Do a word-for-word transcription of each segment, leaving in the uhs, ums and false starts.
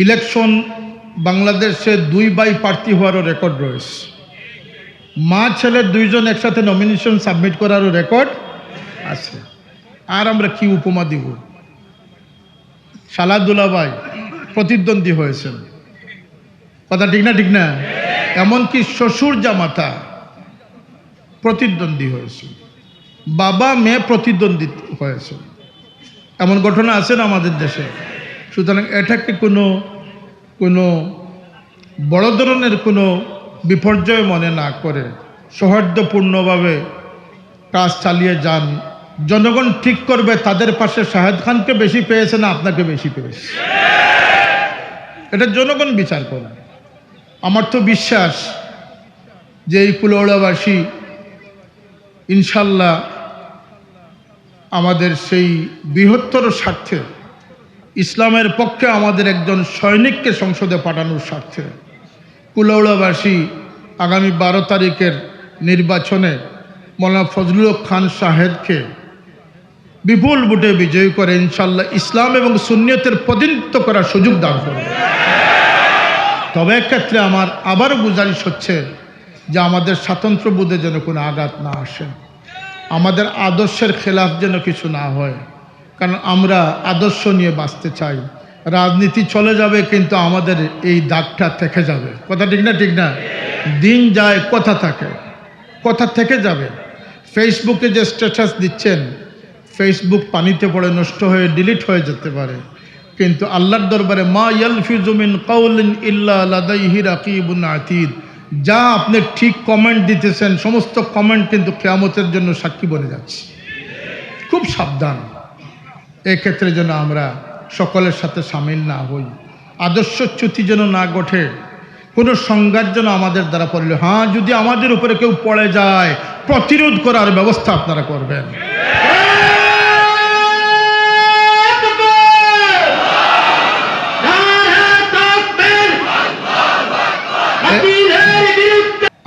ইলেকশন বাংলাদেশে দুই ভাই প্রার্থী হওয়ারও রেকর্ড রয়েছে। মা ছেলে দুইজন একসাথে নমিনেশন সাবমিট করারও রেকর্ড আছে। আর আমরা কি উপমা দিব? শালা দুলাভাই প্রতিদ্বন্দ্বী হয়েছেন, কথা ঠিক না? ঠিক না? এমনকি শ্বশুর জামাতা প্রতিদ্বন্দ্বী হয়েছে, বাবা মেয়ে প্রতিদ্বন্দ্বী হয়েছে। এমন ঘটনা আছে না আমাদের দেশে? সুতরাং এটাকে কোনো কোনো বড় ধরনের কোনো বিপর্যয় মনে না করে সৌহার্দ্যপূর্ণভাবে কাজ চালিয়ে যান। জনগণ ঠিক করবে তাদের পাশে শাহেদ খানকে বেশি পেয়েছে না আপনাকে বেশি পেয়েছে, এটা জনগণ বিচার করবে। আমার তো বিশ্বাস যে এই কুলাউড়াবাসী ইনশাল্লাহ আমাদের সেই বৃহত্তর স্বার্থে, ইসলামের পক্ষে আমাদের একজন সৈনিককে সংসদে পাঠানোর স্বার্থে কুলাউড়াবাসী আগামী বারো তারিখের নির্বাচনে মৌলানা ফজলুল হক খান শাহেদকে বিপুল ভোটে বিজয়ী করে ইনশাল্লাহ ইসলাম এবং সুন্নিয়তের প্রতিনিধিত্ব করার সুযোগ দান করবে। তবে এক্ষেত্রে আমার আবারও গুজারিশ হচ্ছে যে আমাদের স্বাতন্ত্র্যবোধে যেন কোনো আঘাত না আসে, আমাদের আদর্শের খেলাফ যেন কিছু না হয়, কারণ আমরা আদর্শ নিয়ে বাঁচতে চাই। রাজনীতি চলে যাবে, কিন্তু আমাদের এই দাগটা থেকে যাবে। কথা ঠিক না? ঠিক না? দিন যায়, কথা থাকে, কথা থেকে যাবে। ফেসবুকে যে স্ট্যাটাস দিচ্ছেন, ফেসবুক পানিতে পড়ে নষ্ট হয়ে ডিলিট হয়ে যেতে পারে, কিন্তু আল্লাহর দরবারে মা ইয়ালফিজু মিন কাউলিন ইল্লা লাদাইহি রাকিবুন আতিদ, যা আপনি ঠিক কমেন্ট দিতেছেন, সমস্ত কমেন্ট কিন্তু কিয়ামতের জন্য সাক্ষী বনে যাচ্ছে। খুব সাবধান, এক্ষেত্রে যেন আমরা সকলের সাথে সামিল না হই, আদর্শচ্যুতি যেন না ঘটে, কোনো সংঘাত যেন আমাদের দ্বারা পড়লে, হ্যাঁ, যদি আমাদের উপরে কেউ পড়ে যায়, প্রতিরোধ করার ব্যবস্থা আপনারা করবেন।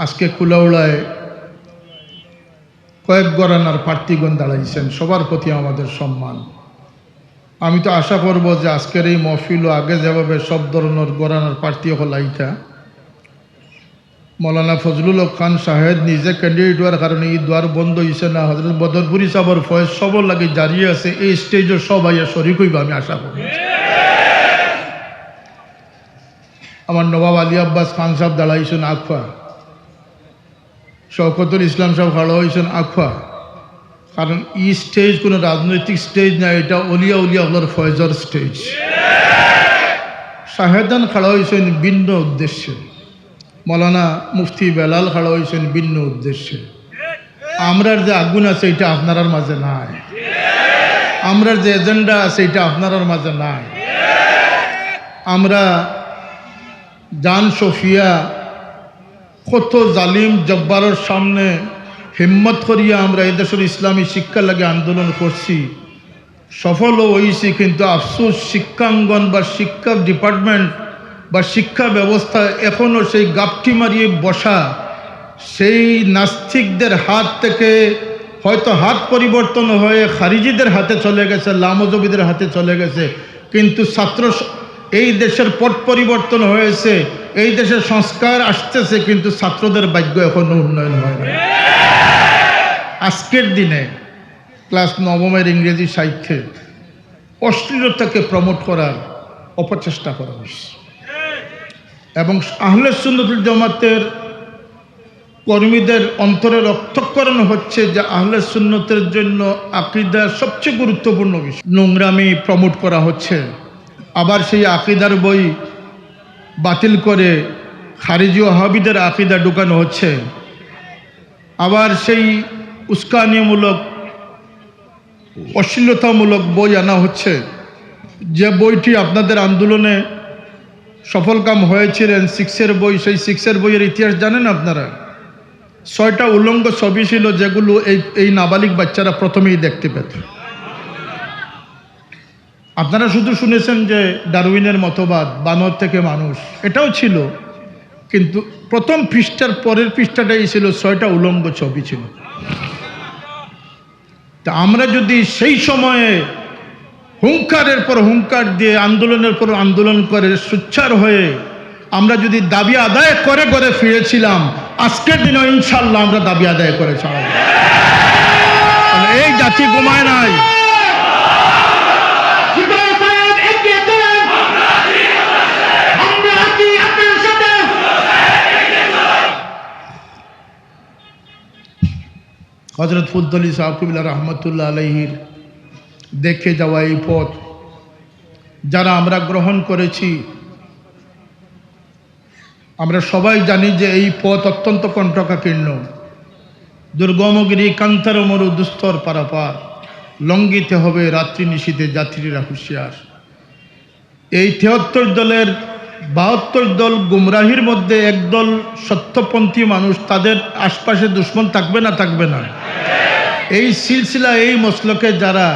আজকে কুলাউড়ায় কয়েক ঘরানার প্রার্থীগণ দাঁড়াইছেন, সবার প্রতি আমাদের সম্মান। আমি তো আশা করব যে আজকের এই মহফিলও আগে যেভাবে সব ধরনের ঘরানার প্রার্থী হলাইতা, মৌলানা ফজলুল হক খান শাহেদ নিজে ক্যান্ডিডেট হওয়ার কারণে এই দুয়ার বন্ধ হইছে না। হজরত বদরপুরি সাহেবের ফয়েজ সবর লাগি জারি আছে, এই স্টেজও সব আইয়া শরিক হইবা, আমি আশা করি। আমার নবাব আলী আব্বাস খান সাহেব দাঁড়াইছেন আকফা, শওকতুল ইসলাম সাহেব খাড়া হইছেন আকফা, কারণ এই স্টেজ কোনো রাজনৈতিক স্টেজ না, এটা অলিয়া উলিয়া অকলর ফয়েজর স্টেজ। শাহেদান খাড়া হইছেন ভিন্ন উদ্দেশ্যে, মৌলানা মুফতি বেলাল খাড়া হইছেন ভিন্ন উদ্দেশ্যে। আমরার যে আগুন আছে, এটা আপনারার মাঝে নাই। আমরার যে এজেন্ডা আছে, এটা আপনারার মাঝে নাই। আমরা জান সফিয়া কত জালিম জব্বারর সামনে হিম্মত করিয়া আমরা এদেশের ইসলামী শিক্ষা লাগি আন্দোলন করছি, সফলও হইছি, কিন্তু আফসোস শিক্ষাঙ্গন বা শিক্ষা ডিপার্টমেন্ট বা শিক্ষা ব্যবস্থা এখনও সেই গাপটি মারিয়ে বসা, সেই নাস্তিকদের হাত থেকে হয়তো হাত পরিবর্তন হয়ে খারিজিদের হাতে চলে গেছে, লামজবিদের হাতে চলে গেছে, কিন্তু ছাত্র স-, এই দেশের পট পরিবর্তন হয়েছে, এই দেশের সংস্কার আসতেছে, কিন্তু ছাত্রদের ভাগ্য এখনো উন্নয়ন হয় না। আজকের দিনে ক্লাস নবমের ইংরেজি সাহিত্যে অশ্লীলতাকে প্রমোট করার অপচেষ্টা করা হয়েছে এবং আহলে সুন্নতুল জামাতের কর্মীদের অন্তরে রক্তক্ষরণ হচ্ছে যে আহলে সুন্নতের জন্য আকিদা সবচেয়ে গুরুত্বপূর্ণ বিষয়। নোংরামি প্রমোট করা হচ্ছে, আবার সেই আকিদার বই বাতিল করে খারিজি ওয়াহাবিদের আকিদা ঢুকানো হচ্ছে, আবার সেই উস্কানিমূলক অশ্লীলতামূলক বই আনা হচ্ছে, যে বইটি আপনাদের আন্দোলনে সফলকাম হয়েছিলেন, সিক্সের বই, সেই সিক্সের বইয়ের ইতিহাস জানেন আপনারা? ছয়টা উলঙ্গ ছবি ছিল, যেগুলো এই, এই নাবালিক বাচ্চারা প্রথমেই দেখতে পেত। আপনারা শুধু শুনেছেন যে ডারউইনের মতবাদ, বানর থেকে মানুষ, এটাও ছিল, কিন্তু প্রথম পৃষ্ঠার পরের পৃষ্ঠাটাই ছিল ছয়টা উলঙ্গ ছবি ছিল। তা আমরা যদি সেই সময়ে হুঙ্কারের পর হুঙ্কার দিয়ে, আন্দোলনের পর আন্দোলন করে সোচ্চার হয়ে আমরা যদি দাবি আদায় করে ঘরে ফিরেছিলাম, আজকের দিনে ইনশাআল্লাহ আমরা দাবি আদায় করে ছাড়ব। এই জাতি ঘুমায় নাই। হজরত ফুদ্দলি সাহেব কিবলা রহমতুল্লাহ আলাইহির দেখে যাওয়া এই পথ যারা আমরা গ্রহণ করেছি, আমরা সবাই জানি যে এই পথ অত্যন্ত কণ্টকাকীর্ণ, দুর্গম গিরি, কান্তার মরু, দুস্তর পারাপার, লঙ্ঘিতে হবে রাত্রি নিশীথে, যাত্রীরা হুঁশিয়ার। এই তেহাত্তর দলের বাহাত্তর দল গুমরাহির মধ্যে একদল সত্যপন্থী মানুষ, তাদের আশপাশে দুশমন থাকবে না থাকবে না? এই সিলসিলা, এই মসলকে যারা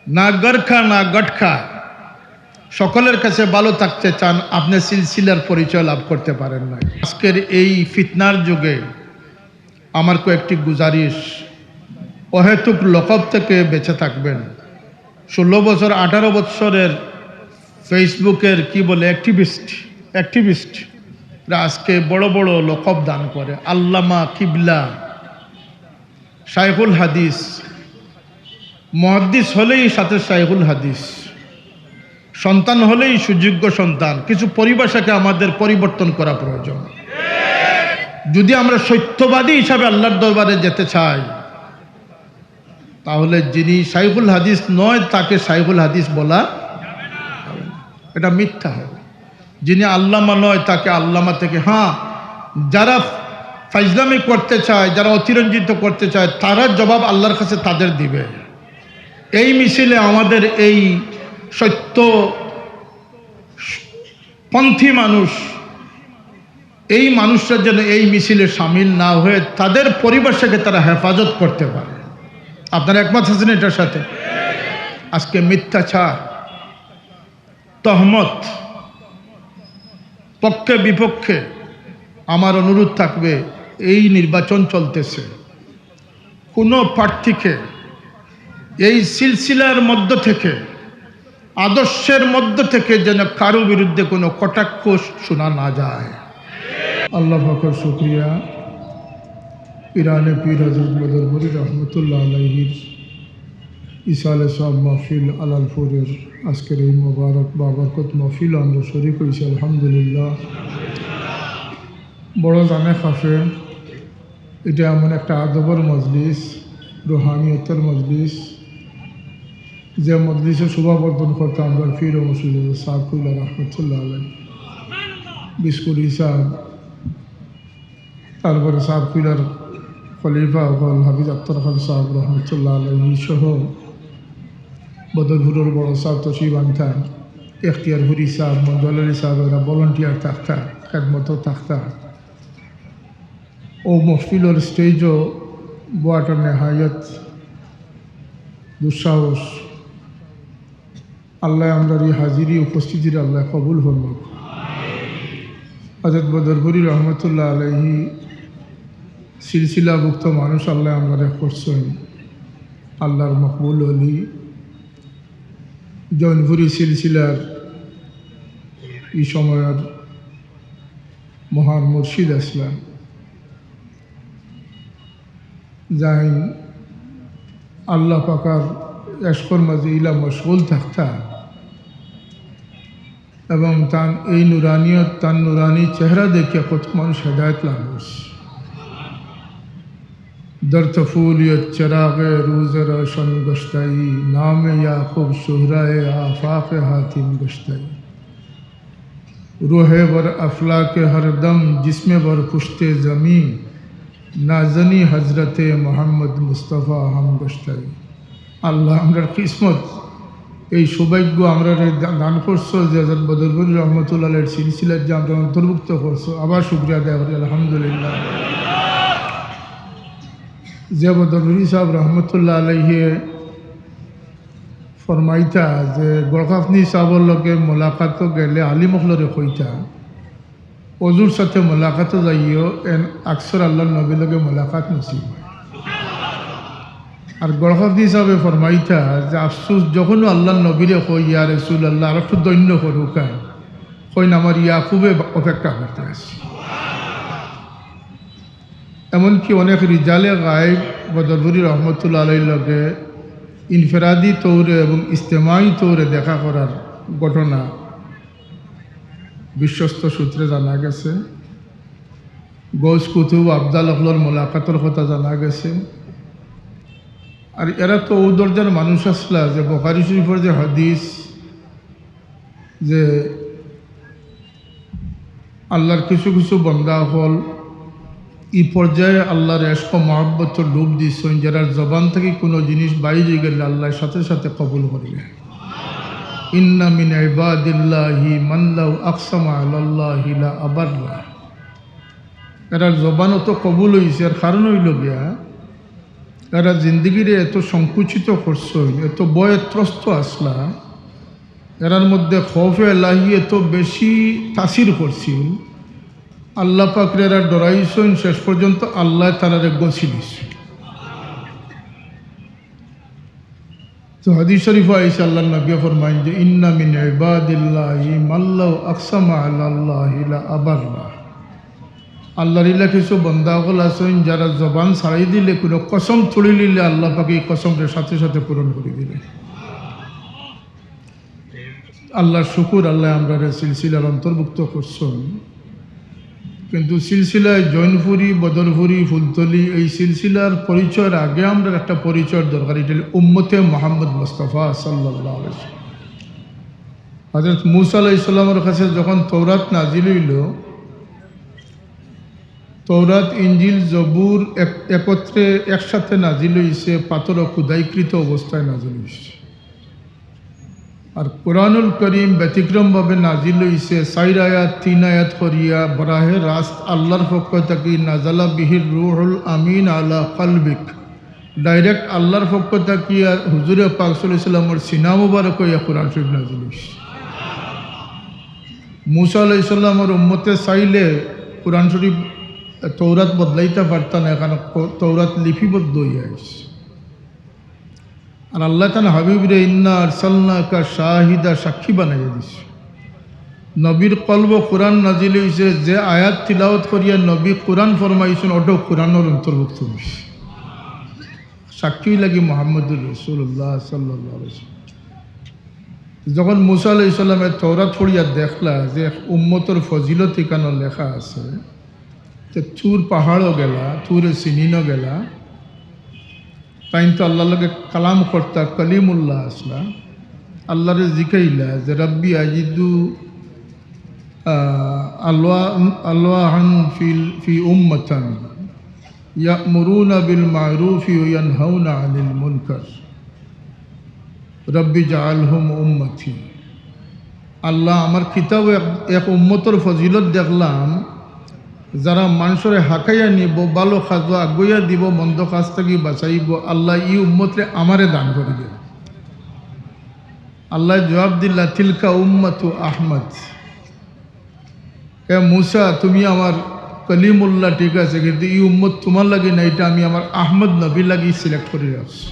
না গরখা না গটখা, সকলের কাছে ভালো থাকতে চান, আপনি সিলসিলার পরিচয় লাভ করতে পারেন না। আজকের এই ফিতনার যুগে আমার কয়েকটি গুজারিশ, অহেতুক লকব থেকে বেঁচে থাকবেন। ষোলো বছর, আঠারো বছরের Facebookের কি বলে, অ্যাক্টিভিস্ট, অ্যাক্টিভিস্টরা আজকে বড় বড় লকব দান করে, আল্লামা, কিবলা, শাইখুল হাদিস। মুহাদ্দিস হলেই সাথে শাইখুল হাদিস, সন্তান হলেই সুযোগ্য সন্তান। কিছু পরিভাষাকে আমাদের পরিবর্তন করা প্রয়োজন। যদি আমরা সত্যবাদী হিসাবে আল্লাহর দরবারে যেতে চাই, তাহলে যিনি শাইখুল হাদিস নয়, তাকে শাইখুল হাদিস বলা, এটা মিথ্যা হবে। যিনি আল্লামা নয়, তাকে আল্লামা থেকে, হ্যাঁ, যারা ফাইজলামি করতে চায়, যারা অতিরঞ্জিত করতে চায়, তারা জবাব আল্লাহর কাছে তাদের দিবে। এই মিছিলে আমাদের এই সত্য পন্থী মানুষ, এই মানুষরা যেন এই মিছিলে সামিল না হয়ে তাদের পরিবেশকে তারা হেফাজত করতে পারে। আপনারা একমত আছেন এটার সাথে? আজকে মিথ্যাচার, তহমত, পক্ষে বিপক্ষে আমার অনুরোধ থাকবে, এই নির্বাচন চলতেছে, কোনো প্রার্থীকে এই সিলসিলার মধ্য থেকে, আদর্শের মধ্য থেকে যেন কারো বিরুদ্ধে কোনো কটাক্ষ শোনা না যায়। আল্লাহ পাকের শুকরিয়া, পিরানে পীর হযরত বদরপুরী রহমতুল্লাহ আলাইহির ইসালে সওয়াব মাহফিল আলালপুরের আজকের এই মোবারক বাবরকত মাহফিল আমরা শরীক হইছি, আলহামদুলিল্লাহ। বড় জানে খাফে, এটা এমন একটা আদবর মজলিস, রুহানিয়তর মজলিস, যে মজলিসে শোভাবর্ধন করতে আমরা পীর ও মুর্শিদ সাহেব কিবলা রহমতুল্লাহ আলাইহি, বিস্কুট সাহেব, তারপরে সাহেব কিবলার খলিফা অকল হাফিজ আত্তার খান সাহেব রহমতুল্লাহ আলাইহি সহ বদরপুরের বড় সাহেব তশরিফ আনতা, এখতিয়ারপুরী সাহেব, মঞ্জুর আলী সাহেব, এরা ভলান্টিয়ার থাকতা, খেদমতো থাকতা। ও মহফিলর স্টেজও বওয়াটা নেহায়ত দুঃসাহস। আল্লাহ আমরার এই হাজিরি উপস্থিতির আল্লাহ কবুল ফরমাউক। হযরত বদরপুরী রহমতুল্লাহ আলাইহি সিলসিলাভুক্ত মানুষ আল্লাহ আমরারে করছইন আল্লাহর মকবুল অলি। জৈনপুরী সিলসিলার এই সময়র মহান মুর্শিদ আছলা, যাইন আল্লাহ পাকর এশকর মাঝে ইলা মশগুল থাকতা এবং তান এই নুরানিয়ত, তান নুরানি চেহারা দেখিয়া কত মানুষ হেদায়েত লাভ করছে। در طفولیت چراغ روز روشن گشتئی، نام یعقوب شهرهٔ آفاق حاتم گشتئی۔ روح بر افلاک ہر دم، جسم بر پشت زمین، نازنی حضرت محمد مصطفی ہم گشتئی۔ আল্লাহ আমরার কিসমত, এই সৌভাগ্য আমরারে দা-, দান করছো যে হযরত বদরপুরী রহমতুল্লাহ আলাইহির সিলসিলার যে আমরা অন্তর্ভুক্ত করছো। আবার শুকরিয়া আদায় করি, আলহামদুলিল্লাহ। যে বদরপুরী সাহেব রহমতুল্লাহ আলাইহি ফরমাইতা যে গড়কাপ্নি সাহেবর লগে মোলাকাত গেলে আলিম অকলরে কইতা, অজুর সাথে মোলাকাত যাইও, এন আকসর আল্লাহর নবীর লগে মোলাকাত নসিব হয়। আর গড় হাফিজ সাহেবে ফরমাইতা যে, "আফসোস, যখনও আল্লাহর নবীরে কই, ইয়া রাসূলুল্লাহ, আর একটু দৈন্য করুকা, কইন আমার ইয়াকুবে অপেক্ষা করতে আছে।" এমনকি অনেক রিজালে গায়েব বদরপুরি রহমতুল্লাহ আলাইহির লগে ইনফেরাদি তৌরে এবং ইজতেমাই তৌরে দেখা করার ঘটনা বিশ্বস্ত সূত্রে জানা গেছে। গৌস কুতুব আবদাল অকলর মোলাকাতর কথা জানা গেছে। আর এরা তো ও দরজার মানুষ আসলা যে বুখারী শরীফর যে হাদিস, যে আল্লাহর কিছু কিছু বন্দা অকল ই পর্যায়ে আল্লাহর ইশক ও মহব্বতর ডুব দিছইন, যারার জবান থাকি কোনো জিনিস বাইরে গেলে আল্লাহ সাথে সাথে কবুল করিলেন। "ইন্না মিন ইবাদিল্লাহি মান লাউ আকসামা আলাল্লাহি লা আবাররা।" এরার জবান অত কবুল অইছে, এর কারণ অইলো গিয়া, এরা জিন্দেগিরে এত সংকুচিত করছইন, এত ভয়ে ত্রস্ত আসলা, এরার মধ্যে খৌফে এলাহি এত বেশি তাসির করছিল, আল্লাহ পাকরে এরা ডরাইছইন, শেষ পর্যন্ত আল্লাহ তারারে গছিলিছইন। তো হাদিস শরীফ আইছে, আল্লাহর নবী ফরমাইন যে, "ইন্না মিন ইবাদিল্লাহি মান লাউ আকসামা আলাল্লাহি লা আবাররা।" আল্লাহর ইলা কিছু বন্দা অকল আছইন, যারা জবান ছাড়াই দিলে, কোনো কসম তুলি নিলে, আল্লাহ পাকে এই কসমরে সাথে সাথে পূরণ করি দিলে। আল্লাহর শুকুর, আল্লাহ আমরারে সিলসিলার অন্তর্ভুক্ত করছইন। কিন্তু সিলসিলায় জৈনপুরি, বদরপুরি, ফুলতলি, এই সিলসিলার পরিচয়ের আগে আমরার একটা পরিচয়ের দরকার, এটা হলো উম্মতে মোহাম্মদ মুস্তাফা সাল্লাল্লাহু আলাইহি ওয়াসাল্লাম। হযরত মুসা আলাইহিস সালামের কাছে যখন তৌরাত নাজিল অইলো, তৌরাত, ইঞ্জিল, জবুর এক-, একত্রে একসাথে নাজিল অইছে, পাথরো খোদাইকৃত অবস্থায় নাজিল অইছে। আর কোরআনুল করিম ব্যতিক্রমভাবে নাজিল অইছে, চাইর আয়াত, তিন আয়াত করিয়া বরাহে রাস্ত আল্লাহর পক্ষ থাকি নাজালা বিহির রুহুল আমিন আলা কলবিক। Direct আল্লাহর পক্ষ থাকিয়া হুজুরে পাক সাল্লাল্লাহু আলাইহি ওয়াসাল্লামর সিনা মুবারক অইয়া কোরআন শরীফ নাজিল অইছে। মুসা আলাইহিস সালামর উম্মতে চাইলে কোরআন শরীফ, তৌরাত বদলাইতা পারতা না, এখানো ক-, তৌরাত লিপিবদ্ধ অইয়া আইছে। আর আল্লাহ তাআলা হাবিবরে "ইন্না আরসালনাকা শাহিদা", সাক্ষী বানাইয়া দিছে। নবীর কলবো কোরআন নাজিল অইছে, যে আয়াত তিলাওয়াত করিয়া নবী কোরআন ফরমাইছইন, ওটাও কোরআনর অন্তর্ভুক্ত অইছে। সাক্ষী লাগি মুহাম্মদুর রাসূলুল্লাহ সাল্লাল্লাহু আলাইহি ওয়াসাল্লাম। যখন মুসা আলাইহিস সালামে তৌরাত পড়িয়া দেখলা যে এক উম্মতর ফজিলত ইখানো লেখা আছে, তে তুর পাহাড়ো গেলা, তুরে সিনিনো গেলা, তাইন তো আল্লাহর লগে কালাম করতা, কলিমুল্লাহ আসলা। আল্লাহরে জিকাইলা যে, "রব্বি আজিদু, আহ, আলওয়া-, আলওয়াহান ফিল, ফি উম্মাতান ইয়া'মুরুনা বিল মা'রুফি ওয়া ইয়ানহাউনা আনিল মুনকার। রব্বি জাআলহুম উম্মতি।" আল্লাহ, আমার কিতাবো এক, এক উম্মতর ফজিলত দেখলাম, যারা মানষরে হাকাইয়া নিবো, ভালো কাজো আগুয়াইয়া দিবো, মন্দ কাজ থাকি বাঁচাইবো। আল্লাহ, ই উম্মতরে আমারে দান করি দেও। আল্লাহ জবাব দিলা, "তিলকা উম্মাতু আহমদ।" এ মুসা, তুমি আমার কলিমুল্লাহ ঠিক আছে, কিন্তু ই উম্মত তুমার লাগি না, ইটা আমি আমার আহমদ নবীর লাগি select করি রাখছি।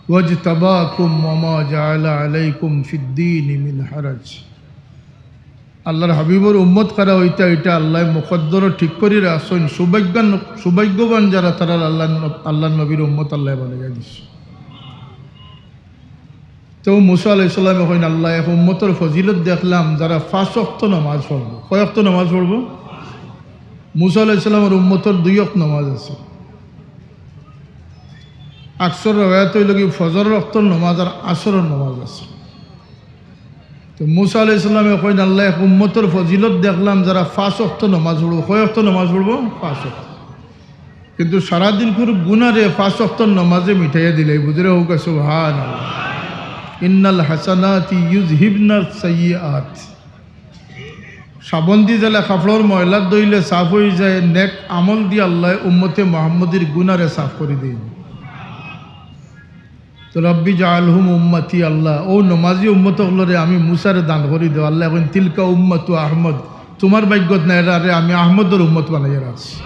"ওয়াজতাবাকুম ওয়া মা জাআলা আলাইকুম ফিদ্দীনি মিন হারাজ।" আল্লাহর হাবিবর উম্মত কারা অইতা, ইটা আল্লায় মুকদ্দরো ঠিক করি রাখছইন। সৌভাগ্যান-, সৌভাগ্যবান যারা, তারার আল্লাহর নব-, আল্লাহর নবীর উম্মত আল্লায় বানাইয়া দিছে। তো মুসা আলাইহিস সালামে কইন, "আল্লাহ, এক উম্মতর ফজিলত দেখলাম, যারা পাঁচ ওয়াক্ত নামাজ পড়বো।" কয় ওয়াক্ত নামাজ পড়বো? মুসা আলাইহিস সালামর উম্মতর দুই ওয়াক্ত নামাজ আছে। আকসর রেওয়ায়াত অইলো কি, ফজরর ওয়াক্তর নামাজ আর আসরর নামাজ আছে। তো মুসা আলাইহিস সালামে কইন, "আল্লাহ, এক উম্মতর ফজিলত দেখলাম, যারা পাঁচ ওয়াক্ত নামাজ পড়বো।" কয় ওয়াক্ত নামাজ পড়বো? পাঁচ ওয়াক্ত। কিন্তু সারাদিনকুর গুনারে পাঁচ ওয়াক্তর নামাজে মিটাইয়া দিলে, বুঝরে হোক, সুবহানাল্লাহ। "ইন্নাল হাসানাতি ইউযহিবনাস সাইয়্যিআত।" সাবন দি যেলা কাপড়র ময়লা ধইলে সাফ অইযায়, নেক আমল দি আল্লায় উম্মতে মুহাম্মদীর গুনারে সাফ করি দেইন। তো রব্বি জাআলহুম উম্মতি, আল্লাহ, অউ নমাজি উম্মত অকলরে আমি মুসারে দান করি দেও। আল্লায় কইন, "তিলকা উম্মাতু আহমদ", তুমার ভাগ্যত নাই, এরারে আমি আহমদর উম্মত বানাইয়া রাখছি।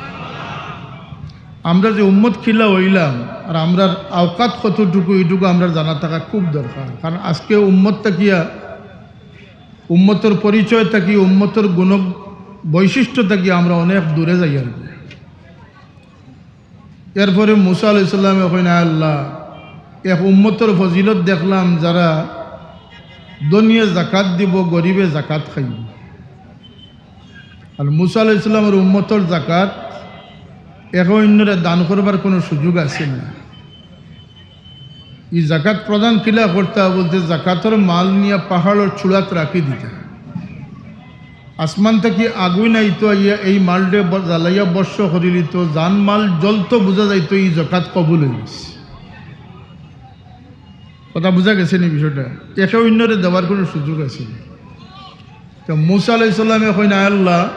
আমরা যে উম্মত কিলা অইলাম আর আমরার আওকাত কতটুকু, এইটুকু আমরার জানা থাকা খুব দরকার। কারণ আজকে উম্মত থাকিয়া, উম্মতর পরিচয় থাকি, উম্মতর গুণ বৈশিষ্ট্য থাকি আমরা অনেক দূরে যাইয়ার কি। এরপরে মুসা আলাইহিস সালামে কইন, "আয় আল্লাহ, এক উম্মতর ফজিলত দেখলাম, যারা ধনীয়ে জাকাত দিব, গরিবে জাকাত খাইব।" আর মুসা আলাইহিস সালামর উম্মতর জাকাত একে অইন্যরে দান করবার কুনু সুযোগ আছিল না। ই জাকাত প্রদান কিলা করতা বলতে, জাকাতর মাল নিয়া পাহাড়র চূড়াত রাখি দিতা। আসমান থাকি আগুইন আইতো, আইয়া এই মালরে ব-, জ্বালাইয়া ভস্ম করিলিতো, জান মাল জ্বলতো, বুঝা যাইতো ই জাকাত কবুল অইগেছে। কথা বুঝা গেছে নি বিষয়টা? একে অইন্যরে দেওয়ার কুনু সুযোগ আছে নি? তো মুসা আলাইহিস সালামে কইন, "আয় আল্লাহ,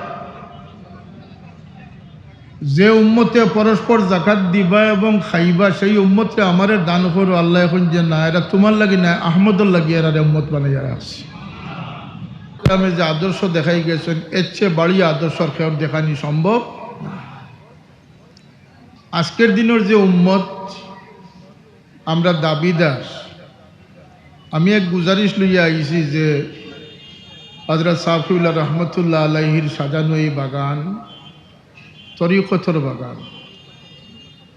যে উম্মতে পরস্পর জাকাত দিবা এবং খাইবা, সেই উম্মতরে আমারে দান করো।" আল্লায় কইন যে, "না, এরা তুমার লাগি নায়, আহমদর লাগি এরারে উম্মত বানাইয়া রাখছি।" আমি যে আদর্শ দেখাই গেছইন, এর চেয়ে বাড়িয়া আদর্শ আর কেউর দেখানি সম্ভব না। আজকের দিনর যে উম্মত, আমরা দাবিদার। আমি এক গুজারিশ লইয়া আইছি যে হযরত ছাহেব কিবলা রহমতুল্লাহ আলাইহির সাজানো এই বাগান, তরিকতর বাগান,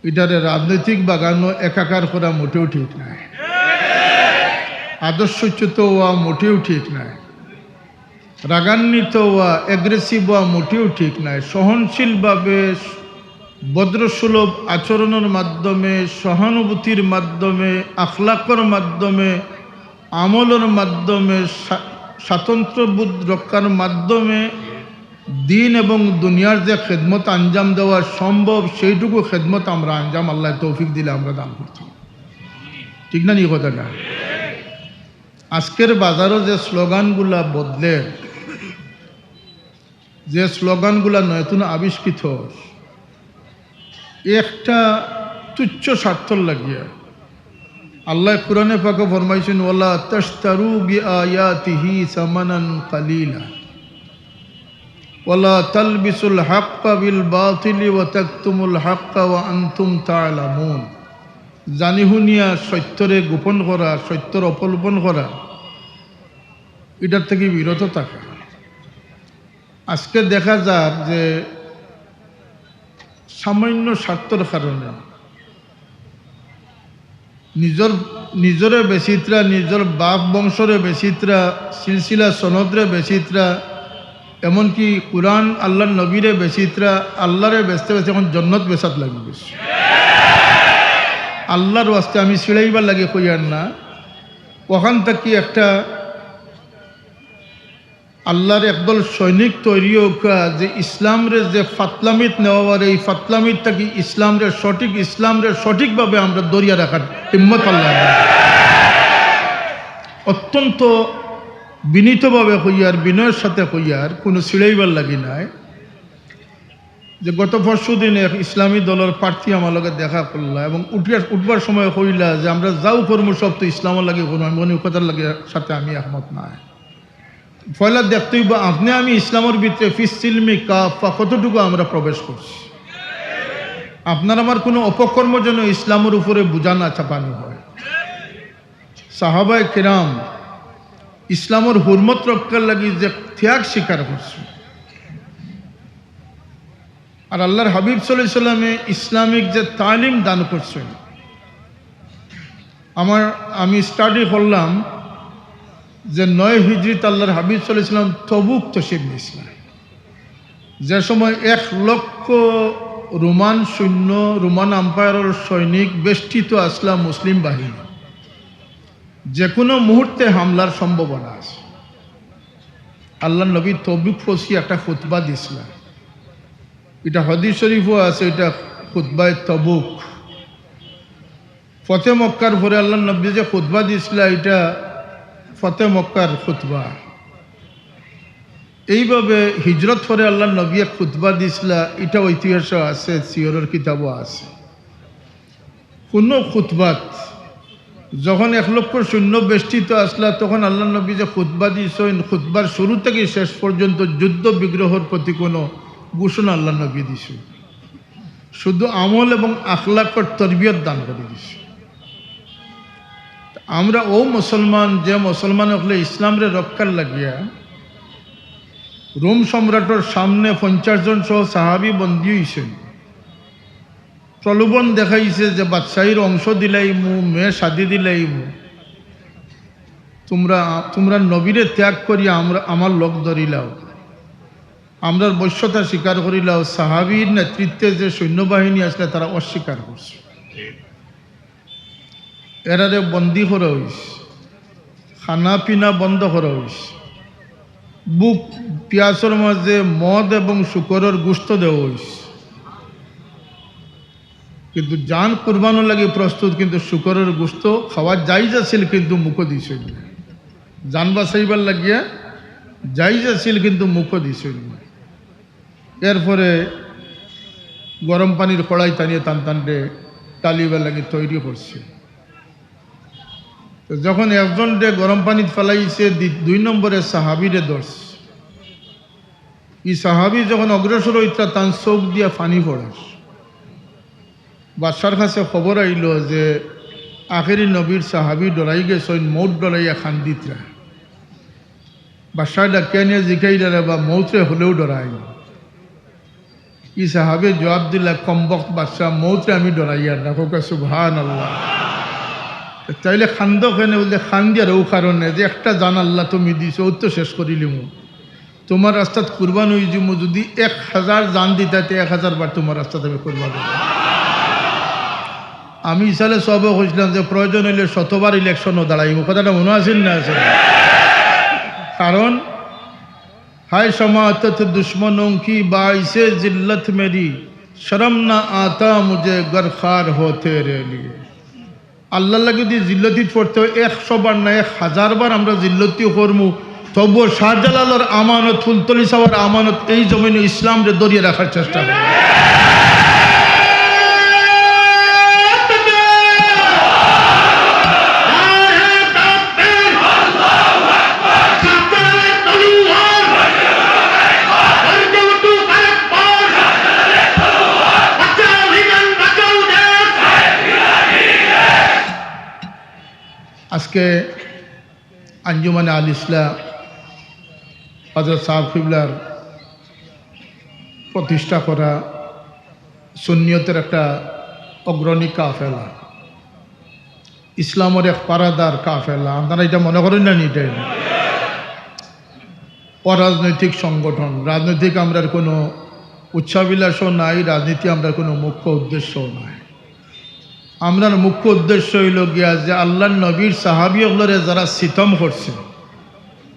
ইটারে রাজনৈতিক বাগানো একাকার করা মোটেও ঠিক নায়, আদর্শচ্যুত অওয়া মোটেও ঠিক নায়। রাগান্বিত অওয়া, aggressive অওয়া মোটেও ঠিক নায়। সহনশীলভাবে, ভদ্রসুলভ আচরণর মাধ্যমে, সহানুভূতির মাধ্যমে, আখলাকর মাধ্যমে, আমলর মাধ্যমে, স্বা-, স্বাতন্ত্র্যবোধ রক্ষার মাধ্যমে দিন এবং দুনিয়ার যে খেদমত আঞ্জাম দেওয়া সম্ভব, সেইটুকু খেদমত আমরা আঞ্জাম আল্লায় তৌফিক দিলে আমরা দান করতাম। ঠিক না নি কথাটা? আজকের বাজারো যে স্লোগানগুলা বদলের, যে স্লোগানগুলা নতুন আবিষ্কৃত, একটা তুচ্ছ স্বার্থর লাগিয়া। আল্লায় কোরআনে পাকে ফরমাইছইন, "ওয়ালা তাশতারু বিআয়াতিহি সামানান কালিলা, ওয়ালা তালবিসুল হাক্কা বিল বাতিলি ওয়া তাকতুমুল হাক্কা ওয়া আনতুম তা'লামুন।" জানি হুনিয়া সত্যরে গোপন করা, সত্যর অপকল্পন করা, ইটার থাকি বিরত থাকা। আজকে দেখা যার যে সামান্য স্বার্থর কারণে নিজর, নিজরে বেচিতরা, নিজর বাপ বংশরে বেচিতরা, সিলসিলা সনদরে বেচিতরা, এমনকি কোরআন, আল্লার নবীরে বেচিতরা, আল্লারে বেচতে বেচতে এখন জন্নত বেচাত লাগি গেছে। আল্লার ওয়াস্তে আমি ছিড়াইবার লাগি কইয়ার না, অখান থাকি একটা আল্লার একদল সৈনিক তৈরি অউক্কা, যে ইসলামরে যে ফাতলামিত নেওয়ার, এই ফাতলামিত থাকি ইসলামরে সঠিক, ইসলামরে সঠিকভাবে আমরা ধরিয়া রাখার হিম্মত আল্লায়। অত্যন্ত বিনীতভাবে কইয়ার, বিনয়ের সাথে কইয়ার, কুনু ছিড়াইবার লাগি নায়। যে গত পরশু দিন এক ইসলামী দলর প্রার্থী আমার লগে দেখা করলা এবং উঠিয়া, উঠবার সময় কইলা যে, "আমরা যাউ করমু সব তো ইসলামর লাগি করমু।" আমি কইনি, "কথার লাগি সাথে আমি একমত নায়।" পয়লা দেখতে অইবো আপনে আমি ইসলামর ভিতরে ফিস সিলমি কাফফা কতটুকু আমরা প্রবেশ করছি। আপনার আমার কুনু অপকর্ম যেন ইসলামর উপরে বুঝা না চাপানি হয়। সাহাবায়ে কেরাম ইসলামর হুরমত রক্ষার লাগি যে ত্যাগ স্বীকার করছইন, আর আল্লার হাবিব সাল্লাল্লাহু আলাইহি ওয়াসাল্লামে ইসলামিক যে তালিম দান করছইন, আমার, আমি study করলাম যে নয় হিজরিত আল্লার হাবিব সাল্লাল্লাহু আলাইহি ওয়াসাল্লাম তবুক তশরিফ নিছলা, যে সময় এক লক্ষ রোমান সৈন্য, রোমান আম্পায়ারর সৈনিক বেষ্টিত আছলা মুসলিম বাহিনী, যে কুনু মুহূর্তে হামলার সম্ভাবনা আছে। আল্লার নবী তবুক পৌঁছি একটা খুতবা দিছলা, ইটা হাদিস শরীফও আছে, ইটা খুতবায়ে তবুক। ফতে মক্কার পরে আল্লার নবী যে খুতবা দিছলা, ইটা ফতে মক্কার খুতবা। এইভাবে হিজরত পরে আল্লার নবী এক খুতবা দিছলা, ইটাও ইতিহাসও আছে, সিয়রর কিতাবও আছে। কুনু খুতবাত যখন এক লক্ষ সৈন্য বেষ্টিত আছলা, তখন আল্লার নবী যে খুতবা দিছইন, খুতবার শুরু থাকি শেষ পর্যন্ত যুদ্ধ বিগ্রহর প্রতি কুনু ঘোষণা আল্লার নবী দিছইন। শুধু আমল এবং আখলাকর তরবিয়ত দান করি দিছে। আমরা অউ মুসলমান, যে মুসলমান অকলে ইসলামরে রক্ষার লাগিয়া রোম সম্রাটর সামনে পঞ্চাশ জন সহ সাহাবী বন্দী অইছইন। প্রলোভন দেখাইছে যে বাদশাহীর অংশ দিলাইমু, মেয়ে শাদি দিলাইমু, তুমরা, তুমরা নবীরে ত্যাগ করিয়া আমরা, আমার লগ ধরিলাও, আমরার বশ্যতা স্বীকার করিলাও। সাহাবীর নেতৃত্বে যে সৈন্যবাহিনী আছলা, তারা অস্বীকার করছে। এরারে বন্দী করা অইছে, খানা পিনা বন্ধ করা অইছে, ভুক পিয়াসর মাঝে মদ এবং শুকরর গোস্ত দেওয়া অইছে। কিন্তু জান কুরবানর লাগি প্রস্তুত, কিন্তু শুকরর গোস্ত খাওয়া জায়েজ আছিল, কিন্তু মুখো দিছইন না। জান বাঁচাইবার লাগিয়া জায়েজ আছিল, কিন্তু মুখো দিছইন না। এরপরে গরম পানির কড়াই টানিয়া তান তানরে ডালিবার লাগি তৈরি করছে। তো যখন একজনরে গরম পানিত ফালাইছে, দি-, দুই নম্বরে সাহাবীরে ধরছে। ই সাহাবী যখন অগ্রসর অইতরা, তান চোখ দিয়া পানি পড়ের। বাদশার কাছে খবর আইলো যে আখেরি নবীর সাহাবী ডরাই গেছইন, মউত ডরাইয়া কান্দিতরা। বাদশায় ডাকিয়া নিয়া জিকাইলা, "রে বা, মউতরে হলেও ডরাই?" ই সাহাবী জবাব দিলা, "কমবখত বাদশা, মউতরে আমি ডরাইয়ার না।" কউক্কা সুবহানাল্লাহ। তাইলে কান্দো কেনে? বুলে, "কান্দিয়ার অউ কারণে যে একটা জান আল্লায় তুমি দিছো, অউ তো শেষ করিলিমু। তুমার রাস্তাত কুরবান অইযিমু, যুদি এক হাজার জান দিতায়, তে এক হাজার বার তুমার রাস্তাত আমি কুরবান অইযিমু।" আমি ইসালে সবে কইছলাম যে প্রয়োজন অইলে শতবার ইলেকশনও দাঁড়াইমু, কথাটা মনো আছিল না? আছিল। কারণ, "হায় শমাতত দুশমনোঁ কি বাইসে জিল্লত মেরি, শরম না আতা মুঝে গর খার হো তেরে লিয়ে।" আল্লার লাগি যুদি জিল্লতিত পড়তে অয়, একশো বার না, এক হাজার বার আমরা জিল্লতি করমু, তবুও শাহজালালর আমানত, ফুলতলি সাবর আমানত, এই জমিনো ইসলামরে ধরিয়া রাখার চেষ্টা করমু। আজকে আঞ্জুমানে আল ইসলাহ হযরত সাহেব কিবলার প্রতিষ্ঠা করা সুন্নিয়তের একটা অগ্রণী কাফেলা, ইসলামর এক পারাদার কাফেলা। আপনারা ইটা মনো করইন না নি? ইটাই অরাজনৈতিক সংগঠন, রাজনৈতিক আমরার কুনু উচ্চাভিলাষও নাই, রাজনীতি আমরার কুনু মুখ্য উদ্দেশ্যও নাই। আমরার মুখ্য উদ্দেশ্য অইলো গিয়া যে আল্লার নবীর সাহাবী অকলরে যারা সিতম করছে,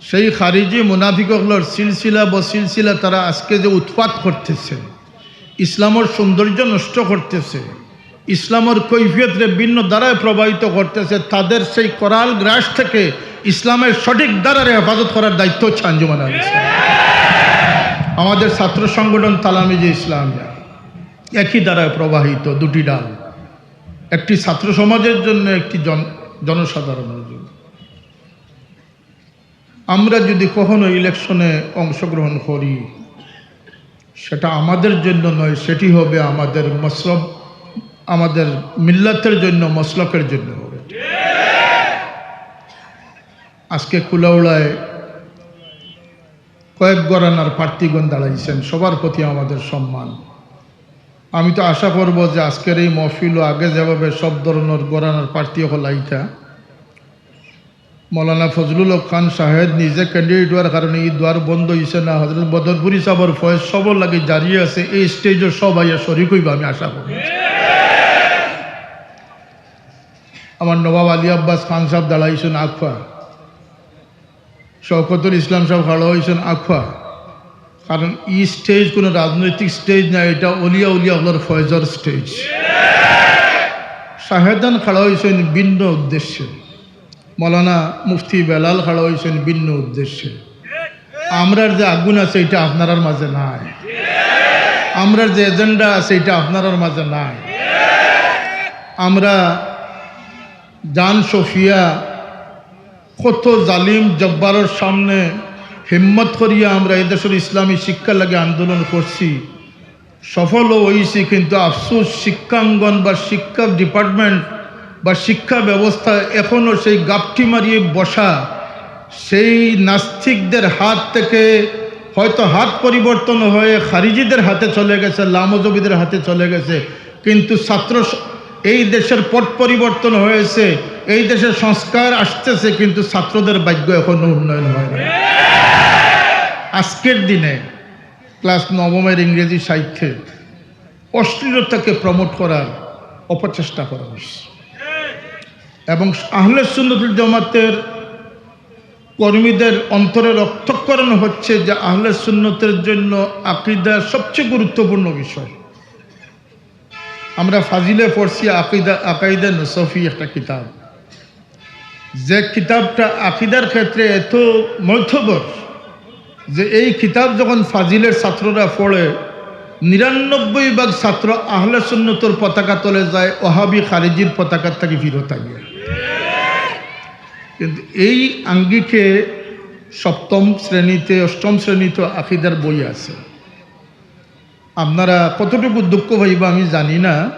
সেই খারিজি মুনাফিক অকলর সিলসিলা বসিলসিলা তারা আজকে যে উৎপাত করতেছে, ইসলামর সৌন্দর্য নষ্ট করতেছে, ইসলামর কৈফিয়তরে ভিন্ন ধারায় প্রবাহিত করতেছে, তাদের সেই করাল গ্রাস থেকে ইসলামের সঠিক ধারারে হেফাজত করার দায়িত্ব হচ্ছে আঞ্জুমান আল ইসলাহ। আমাদের ছাত্র সংগঠন তালামিজে ইসলামিয়া একই ধারায় প্রবাহিত, দুটি ডাল, একটি ছাত্র সমাজের জন্য, একটি জন-, জনসাধারণের জন্য। আমরা যদি কখনো ইলেকশনে অংশগ্রহণ করি, সেটা আমাদের জন্য নয়, সেটি হবে আমাদের মসলক, আমাদের মিল্লাতের জন্য, মসলকের জন্য হবে। আজকে কুলাউড়ায় কয়েক ঘরানার প্রার্থীগণ দাঁড়াইছেন, সবার প্রতি আমাদের সম্মান। আমি তো আশা করব যে আজকের এই মহফিলও আগে যেভাবে সব ধরনের ঘরানার প্রার্থী অকল আইতা, মৌলানা ফজলুল হক খান সাহেব নিজে ক্যান্ডিডেট হওয়ার কারণে এই দুয়ার বন্ধ হইছে না, হযরত বদরপুরি সাহেবর ফয়েজ সবর লাগি জারি আছে, এই স্টেজও সব আইয়া শরিক হইবা, আমি আশা করি। আমার নবাব আলী আব্বাস খান সাহেব দাঁড়াইছেন আখুয়া, শওকতুল ইসলাম সাহেব খাড়া হইছেন আখুয়া, কারণ এই স্টেজ কোনো রাজনৈতিক স্টেজ না, এটা অলিয়া উলিয়া অকলর ফয়েজর স্টেজ। শাহেদান খাড়া হইছেন ভিন্ন উদ্দেশ্যে, মৌলানা মুফতি বেলাল খাড়া হইছেন ভিন্ন উদ্দেশ্যে। আমরার যে আগুন আছে, এটা আপনারার মাঝে নাই। আমরার যে এজেন্ডা আছে, এটা আপনারার মাঝে নাই। আমরা জান সফিয়া কত জালিম জব্বারর সামনে হিম্মত করিয়া আমরা এদেশের ইসলামী শিক্ষার লাগি আন্দোলন করছি। সফলও হইছি, কিন্তু আফসোস, শিক্ষাঙ্গন বা শিক্ষা ডিপার্টমেন্ট বা শিক্ষা ব্যবস্থা এখনো সেই গাপটি মারিয়ে বসা। সেই নাস্তিকদের হাত থেকে হয়তো হাত পরিবর্তন হয়ে খারিজিদের হাতে চলে গেছে, লামজহবিদের হাতে চলে গেছে, কিন্তু ছাত্র স-, এই দেশের পট পরিবর্তন হয়েছে, এই দেশের সংস্কার আসতেছে, কিন্তু ছাত্রদের ভাগ্য এখনো উন্নয়ন হয় না। আজকের দিনে ক্লাস নবমের ইংরেজি সাহিত্যে অশ্লীলতাকে প্রমোট করার অপচেষ্টা করা হয়েছে এবং আহলে সুন্নতুল জামাতের কর্মীদের অন্তরে রক্তক্ষরণ হচ্ছে যে আহলে সুন্নতের জন্য আকীদা সবচেয়ে গুরুত্বপূর্ণ বিষয়। আমরা ফাজিলে পড়ছি আকীদা, আকাইদে নসফি একটা কিতাব, যে কিতাবটা আকীদার ক্ষেত্রে এত মধ্যবর যে এই কিতাব যখন ফাজিলের ছাত্ররা পড়ে, নিরানব্বই ভাগ ছাত্র আহলে সুন্নতর পতাকা তলে যায়, ওহাবি খারিজির পতাকা থাকি ফিরত আইয়া। কিন্তু এই আঙ্গিকে সপ্তম শ্রেণীতে, অষ্টম শ্রেণীতে আকীদার বই আছে। আপনারা কতটুকু দুঃখ পাইবা আমি জানি না,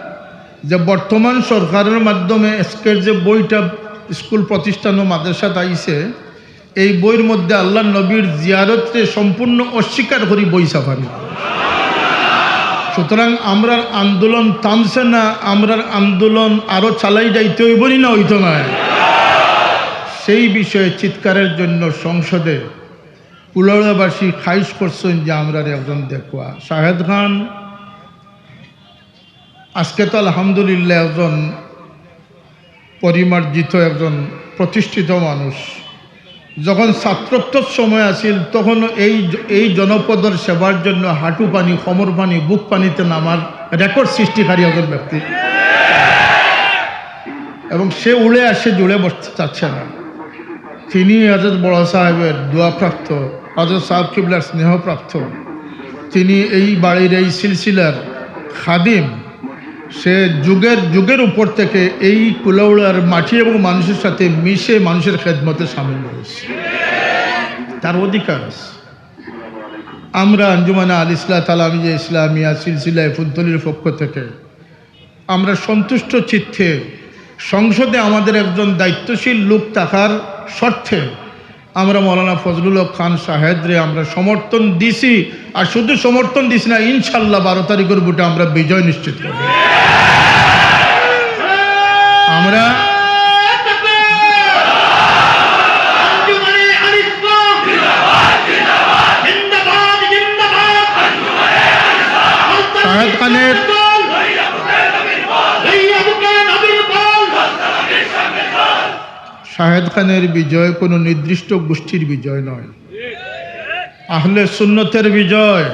যে বর্তমান সরকারের মাধ্যমে আজকের যে বইটা স্কুল প্রতিষ্ঠান ও মাদ্রাসাত আইছে, এই বইর মধ্যে আল্লাহর নবীর জিয়ারতরে সম্পূর্ণ অস্বীকার করি বই ছাপানি। সুতরাং আমরার আন্দোলন থামছে না, আমরার আন্দোলন আরো চালাই যাইতে হইব নি না হইতো নয়? সেই বিষয়ে চিৎকারের জন্য সংসদে কুলাউড়াবাসী খাইশ করছেন যে আমরার একজন দেখুয়া শাহেদ খান। আজকে তো আলহামদুলিল্লাহ একজন পরিমার্জিত, একজন প্রতিষ্ঠিত মানুষ। যখন ছাত্রত্বর সময় আছিল, তখন এই জ-, এই জনপদর সেবার জন্য হাঁটু পানি, কোমর পানি, বুক পানিতে নামার রেকর্ড সৃষ্টিকারী একজন ব্যক্তি। এবং সে উড়ে আসে, জুড়ে বসতে চাচ্ছে না। তিনি হযরত বড় সাহেবের দোয়াপ্রাপ্ত, হযরত সাহেব কিবলার স্নেহপ্রাপ্ত। তিনি এই বাড়ির এই সিলসিলার খাদিম। সে যুগের যুগের উপর থেকে এই কুলাউড়ার মাটি এবং মানুষের সাথে মিশে মানুষের খেদমতে সামিল হয়েছে, তার অধিকার আছে। আমরা আঞ্জুমানে আল ইসলাহ তালামিজা ইসলামিয়া সিলসিলায়ে ফুলতলির পক্ষ থেকে আমরা সন্তুষ্ট চিত্তে সংসদে আমাদের একজন দায়িত্বশীল লোক থাকার স্বার্থে আমরা মৌলানা ফজলুল হক খান শাহেদরে আমরা সমর্থন দিছি। আর শুধু সমর্থন দিছি না, ইনশাল্লাহ বারো তারিখের ভোটে আমরা বিজয় নিশ্চিত করব। আমরা শাহেদ খানের শাহেদ খানের বিজয় কোনো নির্দিষ্ট গোষ্ঠীর বিজয় নয়, আহলে সুন্নতের বিজয়,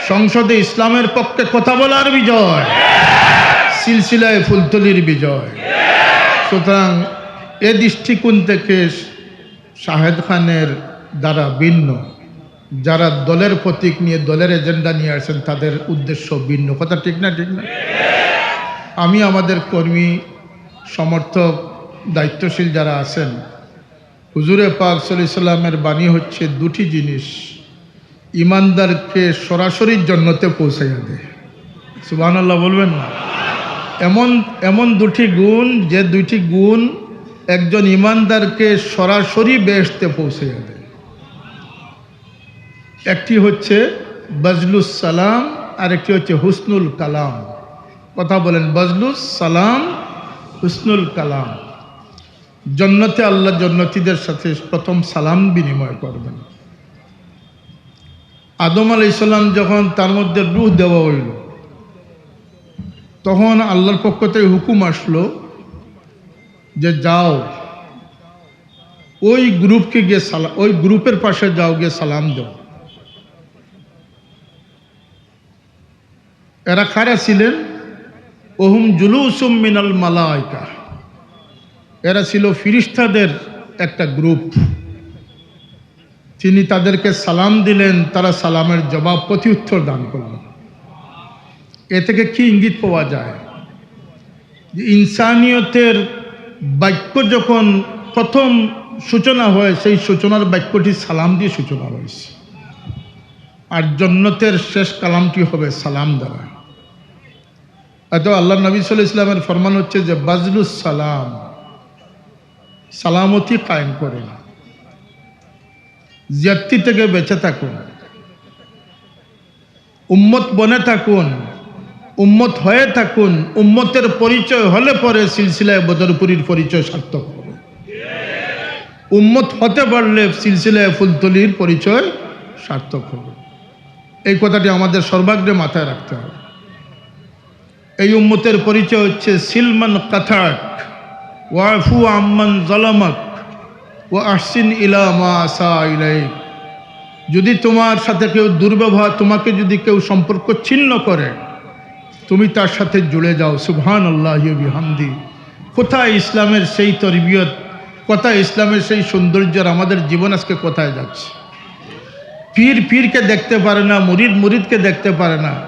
সংসদে ইসলামের পক্ষে কথা বলার বিজয়, সিলসিলায়ে ফুলতলির বিজয়। সুতরাং এ দৃষ্টিকোণ থেকে শাহেদ খানের ধারা ভিন্ন। যারা দলের প্রতীক নিয়ে, দলের এজেন্ডা নিয়ে আসছেন, তাদের উদ্দেশ্য ভিন্ন। কথা ঠিক না? ঠিক না? আমি আমাদের কর্মী, সমর্থক, দায়িত্বশীল যারা আছেন, হুজুরে পাক সাল্লাল্লাহু আলাইহি সাল্লামের বাণী হচ্ছে দুটি জিনিস ইমানদারকে সরাসরি জন্নতে পৌঁছাইয়া দেয়। সুবহানাল্লাহ বলবেন না? এমন, এমন দুটি গুণ, যে দুইটি গুণ একজন ইমানদারকে সরাসরি বেহেশতে পৌঁছাইয়া দেয়। একটি হচ্ছে বাজলুস সালাম, আর একটি হচ্ছে হুসনুল কালাম। কথা বলেন, বাজলুস সালাম, হুসনুল কালাম। জন্নতে আল্লাহ জন্নতিদের সাথে প্রথম সালাম বিনিময় করবেন। আদম আলাইহিস সালাম যখন তার মধ্যে রূহ দেওয়া হইল, তখন আল্লাহর পক্ষ থেকে হুকুম আসলো যে, "যাও, ওই গ্রুপকে গিয়ে সালা-, ওই গ্রুপের পাশে যাও, গিয়ে সালাম দাও।" এরা কারা ছিলেন? "ওহুম জুলুসুম মিনাল মালাইকা।" এরা ছিল ফিরিস্তাদের একটা গ্রুপ। তিনি তাদেরকে সালাম দিলেন, তারা সালামের জবাব, প্রত্যুত্তর দান করলেন। এ থেকে কি ইঙ্গিত পাওয়া যায়? যে ইনসানিয়তের বাক্য যখন প্রথম সূচনা হয়, সেই সূচনার বাক্যটি সালাম দিয়ে সূচনা হয়েছে। আর জন্নতের শেষ কালামটি হবে সালাম দ্বারা। এত আল্লাহর নবী সাল্লাল্লাহু আলাইহি ওয়াসাল্লামের ফরমান হচ্ছে যে বাজলুস সালাম, সালামতি কায়েম করুন, জিয়াদতি থেকে বেঁচে থাকুন, উম্মত বনে থাকুন, উম্মত হয়ে থাকুন। উম্মতের পরিচয় হলে পরে সিলসিলায় বদরপুরীর পরিচয় সার্থক হবে। উম্মত হতে পারলে সিলসিলায় ফুলতলির পরিচয় সার্থক হবে। এই কথাটি আমাদের সর্বাগ্রে মাথায় রাখতে হবে। এই উম্মতের পরিচয় হচ্ছে সিলমান কাথাক, ওয়াফু আম্মান জালামাক, ওয়া আহসিন ইলা মা আসা ইলাইক। যদি তোমার সাথে কেউ দুর্ব্যবহার, তোমাকে যদি কেউ সম্পর্ক ছিন্ন করে, তুমি তার সাথে জুড়ে যাও। সুবহানাল্লাহি ওয়া বিহামদি। কোথায় ইসলামের সেই তরবিয়ত, কোথায় ইসলামের সেই সৌন্দর্য? আর আমাদের জীবন আজকে কোথায় যাচ্ছে? পীর পীরকে দেখতে পারে না, মুরিদ মুরিদকে দেখতে পারে না,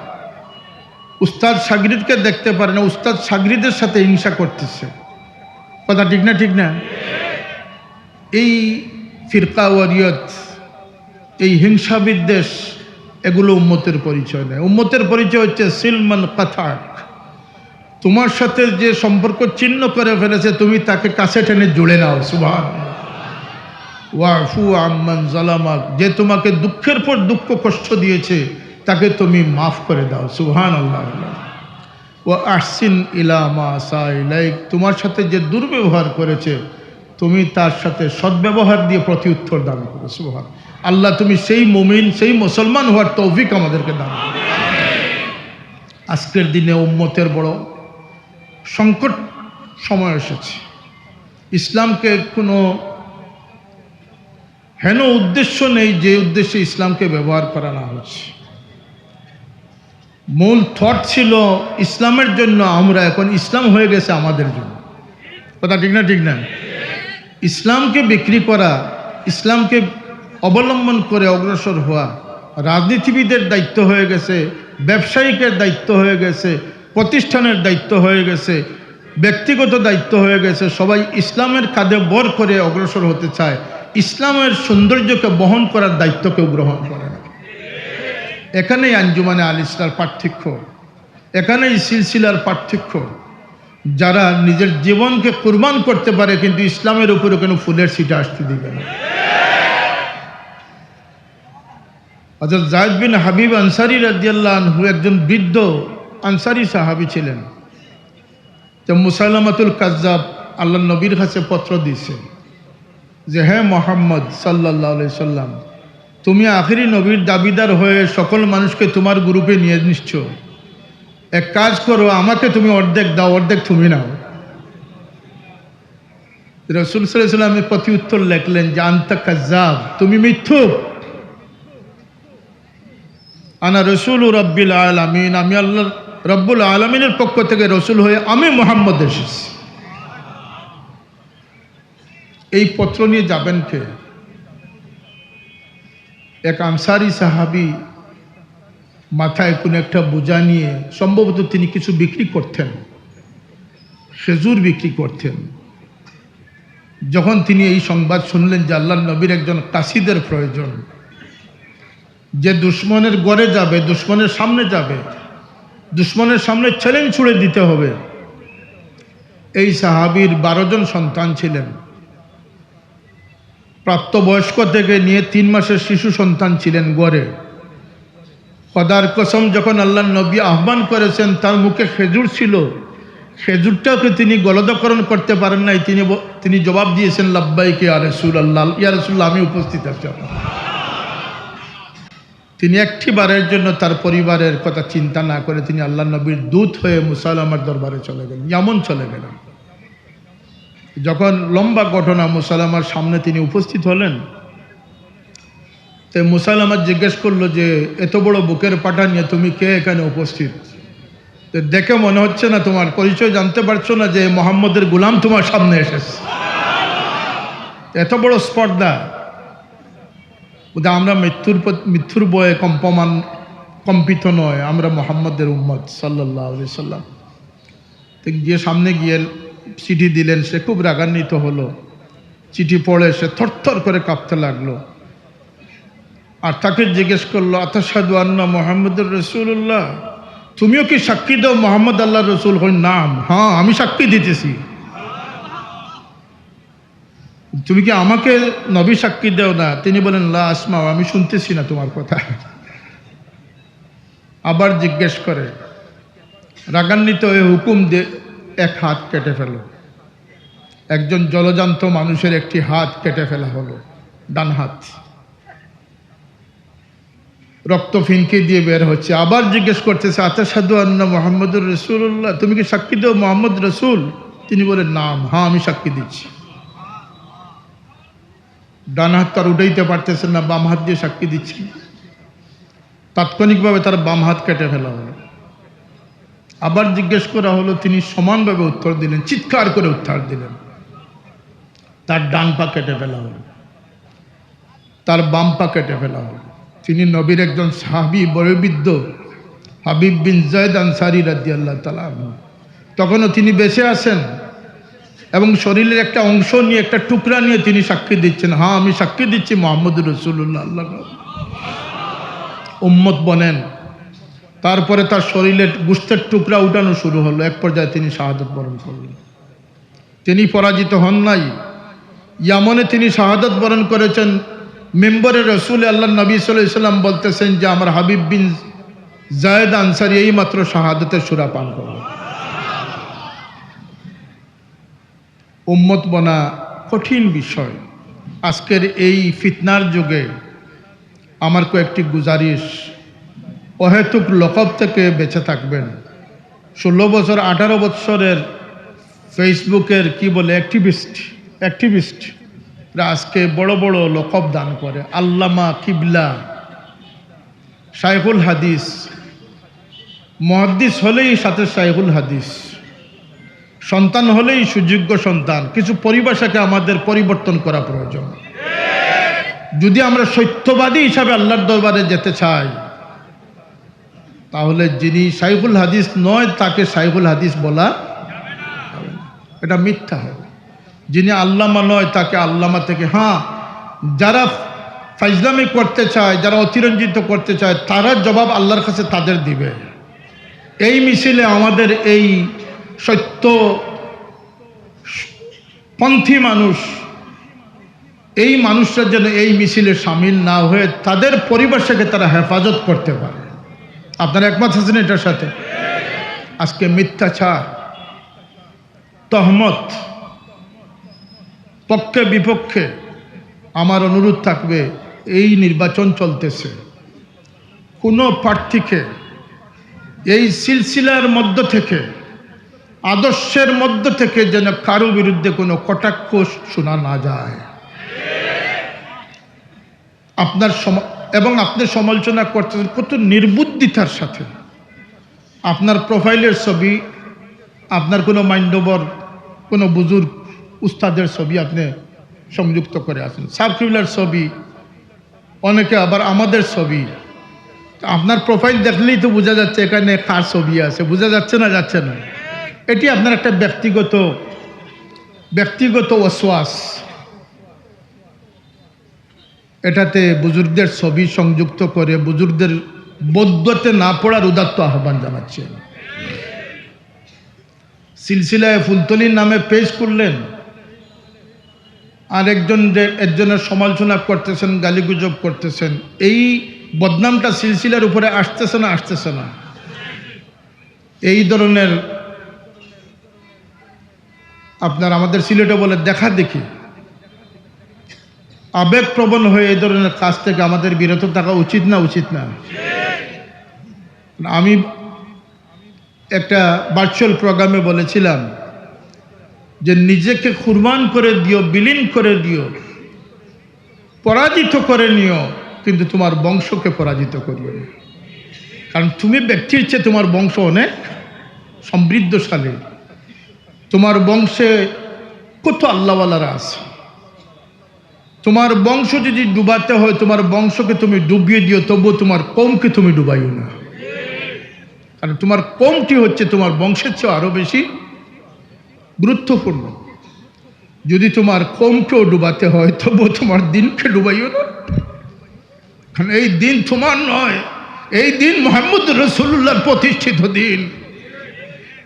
উস্তাদ শাগরিদকে দেখতে পারে না, উস্তাদ শাগরিদের সাথে হিংসা করতেছে। কথা ঠিক না? ঠিক না? এই ফিরকা ওয়ারিয়ত, এই হিংসা বিদ্বেষ, এগুলো উম্মতের পরিচয় নয়। উম্মতের পরিচয় হচ্ছে সিলমান কাথাক। তোমার সাথে যে সম্পর্ক ছিন্ন করে ফেলেছে, তুমি তাকে কাছে টেনে জুড়ে নাও। সুবহান। ওয়াফু আম্মান জালামাক, যে তোমাকে দুঃখের পর দুঃখ কষ্ট দিয়েছে, তাকে তুমি মাফ করে দাও। সুবহানাল্লাহ। ওয়া আহসিন ইলা মা আসা ইলাইক, তোমার সাথে যে দুর্ব্যবহার করেছে, তুমি তার সাথে সদ্ব্যবহার দিয়ে প্রত্যুত্তর দান করো। সুবহান। আল্লাহ, তুমি সেই মুমিন, সেই মুসলমান হওয়ার তৌফিক আমাদেরকে দান করো। আজকের দিনে উম্মতের বড় সংকট সময় এসেছে। ইসলামকে কোনো হেন উদ্দেশ্য নেই যে উদ্দেশ্যে ইসলামকে ব্যবহার করা না হচ্ছে। মূল থট ছিল ইসলামের জন্য আমরা, এখন ইসলাম হয়ে গেছে আমাদের জন্য। কথা ঠিক না? ঠিক না? ইসলামকে বিক্রি করা, ইসলামকে অবলম্বন করে অগ্রসর হওয়া রাজনীতিবিদের দায়িত্ব হয়ে গেছে, ব্যবসায়িকের দায়িত্ব হয়ে গেছে, প্রতিষ্ঠানের দায়িত্ব হয়ে গেছে, ব্যক্তিগত দায়িত্ব হয়ে গেছে। সবাই ইসলামের কাঁধে ভর করে অগ্রসর হতে চায়, ইসলামের সৌন্দর্যকে বহন করার দায়িত্ব কেউ গ্রহণ করে না। এখানেই আঞ্জুমানে আল ইসলার পার্থক্য, এখানেই সিলসিলার পার্থক্য। যারা নিজের জীবনকে কুরবান করতে পারে কিন্তু ইসলামের উপরে কোনো ফুলের ছিটা আসতে দিবে না। হযরত যায়েদ বিন হাবিব আনসারী রাদিয়াল্লাহু আনহু একজন বৃদ্ধ আনসারী সাহাবী ছিলেন। তো মুসাইলামাতুল কাজ্জাব আল্লাহর নবীর কাছে পত্র দিছে যে, "হে মোহাম্মদ সাল্লাল্লাহু আলাইহি সাল্লাম, তুমি আখেরি নবীর দাবিদার হয়ে সকল মানুষকে তোমার গ্রুপে নিয়ে নিচ্ছ, এক কাজ করো, আমাকে তুমি অর্ধেক দাও, অর্ধেক তুমি নাও।" রাসূল সাল্লাল্লাহু আলাইহি ওয়াসাল্লাম প্রত্যুত্তর লেখলেন যে, "আনতা কাজ্জাব, তুমি মিথ্যুক। আনা রসুলু রাব্বিল আলামিন, আমি আল্লাহ রাব্বুল আলামিনের পক্ষ থেকে রসুল হয়ে আমি মোহাম্মদ এসেছি।" এই পত্র নিয়ে যাবেন কে? এক আনসারী সাহাবী মাথায় কোনো একটা বোঝা নিয়ে, সম্ভবত তিনি কিছু বিক্রি করতেন, খেজুর বিক্রি করতেন। যখন তিনি এই সংবাদ শুনলেন যে আল্লাহর নবীর একজন কাসিদের প্রয়োজন, যে দুশমনের ঘরে যাবে, দুশমনের সামনে যাবে, দুশমনের সামনে চ্যালেঞ্জ ছুড়ে দিতে হবে। এই সাহাবীর বারো জন সন্তান ছিলেন। প্রাপ্তবয়স্ক থেকে নিয়ে তিন মাসের শিশু সন্তান ছিলেন ঘরে। খোদার কসম, যখন আল্লাহর নবী আহ্বান করেছেন, তার মুখে খেজুর ছিল, খেজুরটাকে তিনি গলদকরণ করতে পারেন নাই। তিনি ব-, তিনি জবাব দিয়েছেন, "লাব্বাইক ইয়া রাসূলুল্লাহ, ইয়া রাসূলুল্লাহ, আমি উপস্থিত আছি আপনার।" তিনি একটি বারের জন্য তার পরিবারের কথা চিন্তা না করে তিনি আল্লাহর নবীর দূত হয়ে মুসাইলামার দরবারে চলে গেলেন, ইয়ামন চলে গেলেন। যখন লম্বা ঘটনা, মুসাইলামার সামনে তিনি উপস্থিত হলেন, তো মুসাইলামা জিজ্ঞেস করলো যে, "এত বড় বুকের পাটা নিয়ে তুমি কে এখানে উপস্থিত? তো দেখে মনে হচ্ছে না, তোমার পরিচয় জানতে পারছো না যে মোহাম্মদের গোলাম তোমার সামনে এসেছে। এত বড় স্পর্ধা।" বলতে, "আমরা মৃত্যুর প্রত-, মৃত্যুর ভয়ে কম্পমান, কম্পিত নয়, আমরা মোহাম্মদের উম্মত সাল্লাল্লাহু আলাইহি সাল্লাম।" তো গিয়ে সামনে গিয়ে চিঠি দিলেন, সে খুব রাগান্বিত হলো। চিঠি পড়ে সে থরথর করে কাঁপতে লাগলো। আর তাকে জিজ্ঞেস করলো, "আতাশহাদু আন্না মুহাম্মাদুর রাসূলুল্লাহ, তুমিও কি সাক্ষী দাও মোহাম্মদ আল্লাহর রসুল?" কই, "নাম, হ্যাঁ, আমি সাক্ষী দিতেছি।" "তুমি কি আমাকে নবী সাক্ষী দেও না?" তিনি বলেন, "লা আসমাউ, আমি শুনতেছি না তোমার কথা।" আবার জিজ্ঞেস করে, রাগান্বিত হয়ে হুকুম দিয়ে এক হাত কেটে ফেলো। একজন জলজান্ত মানুষের একটি হাত কেটে ফেলা হলো, ডান হাত। রক্ত ফিনকি দিয়ে বের হচ্ছে। আবার জিজ্ঞেস করতেছে, "আতাশহাদু আন্না মুহাম্মাদুর রাসূলুল্লাহ, তুমি কি সাক্ষী দেও মোহাম্মদ রসুল?" তিনি বলেন, "নাম, হ্যাঁ, আমি সাক্ষী দিচ্ছি।" ডান হাত তার উঠাইতে পারতেছেন না, বাম হাত দিয়ে সাক্ষী দিচ্ছেন। তাৎক্ষণিকভাবে তার বাম হাত কেটে ফেলা হলো। আবার জিজ্ঞেস করা হলো, তিনি সমানভাবে উত্তর দিলেন, চিৎকার করে উত্তর দিলেন। তার ডান পা কেটে ফেলা হলো, তার বাম পা কেটে ফেলা হলো। তিনি নবীর একজন সাহাবী, বয়োবৃদ্ধ হাবিব বিন যায়েদ আনসারী রাদিয়াল্লাহু তাআলা আনহু। তখনও তিনি বেঁচে আছেন এবং শরীরের একটা অংশ নিয়ে, একটা টুকরা নিয়ে তিনি সাক্ষী দিচ্ছেন, "হ্যাঁ, আমি সাক্ষী দিচ্ছি মোহাম্মদুর রাসূলুল্লাহ, আল্লাহর নবী।" উম্মত বনেন। তারপরে তার শরীরের গোশতের টুকরা উঠানো শুরু হলো। এক পর্যায়ে তিনি শাহাদত বরণ করলেন। তিনি পরাজিত হন নাই। ইয়ামনে তিনি শাহাদত বরণ করেছেন। মিম্বরে রসুলে আল্লাহর নবী সাল্লাল্লাহু আলাইহি ওয়াসাল্লাম বলতেছেন যে, "আমার হাবিব বিন যায়েদ আনসারী এইমাত্র শাহাদতের সুরা পান করল।" উম্মত বনা কঠিন বিষয়। আজকের এই ফিতনার যুগে আমার কয়েকটি গুজারিশ, অহেতুক লকব থেকে বেঁচে থাকবেন। ষোলো বছর, আঠারো বছরের Facebookের কি বলে activist, activistরা আজকে বড় বড় লকব দান করে, আল্লামা, কিবলা, শাইখুল হাদিস, মুহাদ্দিস হলেই সাথে শাইখুল হাদিস, সন্তান হলেই সুযোগ্য সন্তান। কিছু পরিভাষাকে আমাদের পরিবর্তন করা প্রয়োজন। যদি আমরা সত্যবাদী হিসাবে আল্লাহর দরবারে যেতে চাই, তাহলে যিনি শাইখুল হাদিস নয়, তাকে শাইখুল হাদিস বলা যাবে না। এটা মিথ্যা হবে। যিনি আল্লামা নয়, তাকে আল্লামা থেকে, হ্যাঁ, যারা ফাইজলামি করতে চায়, যারা অতিরঞ্জিত করতে চায়, তারা জবাব আল্লাহর কাছে তাদের দিবে। এই মিছিলে আমাদের এই সত্য পন্থী মানুষ, এই মানুষরা যেন এই মিছিলে সামিল না হয়ে তাদের পরিবেশকে তারা হেফাজত করতে পারে। আপনারা একমত আছেন এটার সাথে? আজকে মিথ্যাচার, তহমত, পক্ষে বিপক্ষে আমার অনুরোধ থাকবে, এই নির্বাচন চলতেছে, কোনো প্রার্থীকে এই সিলসিলার মধ্য থেকে, আদর্শের মধ্য থেকে যেন কারো বিরুদ্ধে কোনো কটাক্ষ শোনা না যায়। আপনার সমা-, এবং আপনি সমালোচনা করতেছেন কত নির্বুদ্ধিতার সাথে। আপনার প্রোফাইলের ছবি, আপনার কোনো মান্যবর, কোনো বুজুর্গ উস্তাদের ছবি আপনি সংযুক্ত করে আছেন, সাব কিবলার ছবি, অনেকে আবার আমাদের ছবি। তো আপনার প্রোফাইল দেখলেই তো বোঝা যাচ্ছে এখানে কার ছবি আছে, বোঝা যাচ্ছে না, যাচ্ছে না? এটি আপনার একটা ব্যক্তিগত, ব্যক্তিগত ওয়াসওয়াস। এটাতে বুজুর্গদের ছবি সংযুক্ত করে বুজুর্গদের বদদোয়াতে না পড়ার উদাত্ত আহ্বান জানাচ্ছি। সিলসিলায়ে ফুলতলির নামে পেজ করলেন, আর একজন যে একজনের সমালোচনা করতেছেন, গালিগুজব করতেছেন, এই বদনামটা সিলসিলার উপরে আসতেছে না, আসতেছে না? এই ধরনের, আপনার, আমাদের সিলেটে বলে দেখা দেখি, আবেগপ্রবণ হয়ে এই ধরনের কাজ থেকে আমাদের বিরত থাকা উচিত না, উচিত না? আমি একটা ভার্চুয়াল প্রোগ্রামে বলেছিলাম যে নিজেকে কুরবান করে দিও, বিলীন করে দিও, পরাজিত করে নিও, কিন্তু তোমার বংশকে পরাজিত করিও না। কারণ তুমি ব্যক্তির চেয়ে তোমার বংশ অনেক সমৃদ্ধশালী। তোমার বংশে কত আল্লাহওয়ালারা আছে। তোমার বংশ যদি ডুবাতে হয়, তোমার বংশকে তুমি ডুবিয়ে দিও, তবুও তোমার কওমকে তুমি ডুবাইও না। কারণ তোমার কওমটি হচ্ছে তোমার বংশের চেয়ে আরো বেশি গুরুত্বপূর্ণ। যদি তোমার কওমকেও ডুবাতে হয়, তবুও তোমার দ্বীনকে ডুবাইও না। কারণ এই দিন তোমার নয়, এই দিন মোহাম্মদ রসুলুল্লাহর প্রতিষ্ঠিত দিন।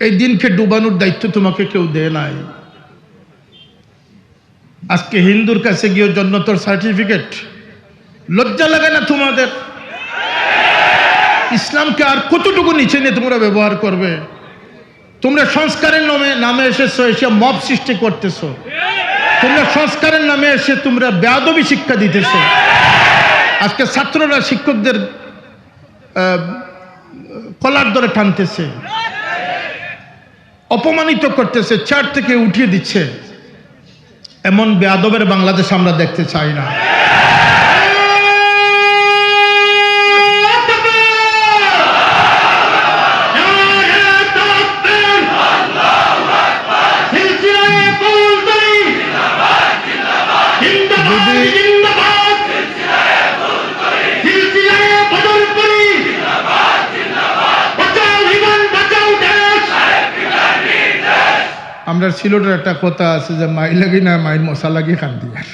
এই দিনকে ডুবানোর দায়িত্ব তোমাকে কেউ দেয় নাই। আজকে হিন্দুর কাছে গিয়ে জন্নতর সার্টিফিকেট, লজ্জা লাগে না তোমাদের? ইসলামকে আর কতটুকু নিচে নিয়ে তোমরা ব্যবহার করবে? তোমরা সংস্কারের নামে, নামে এসেছো, এসে মব সৃষ্টি করতেছো। তোমরা সংস্কারের নামে এসে তোমরা বেয়াদবি শিক্ষা দিতেছো। আজকে ছাত্ররা শিক্ষকদের, আহ, কলার ধরে টানতেছে, অপমানিত করতেছে, চেয়ার থেকে উঠিয়ে দিচ্ছে। এমন বেয়াদবের বাংলাদেশ আমরা দেখতে চাই না। আমরা সিলেটের একটা কথা আছে যে, "মাই লাগি না, মাইর মশা লাগি কান্দিয়ার।"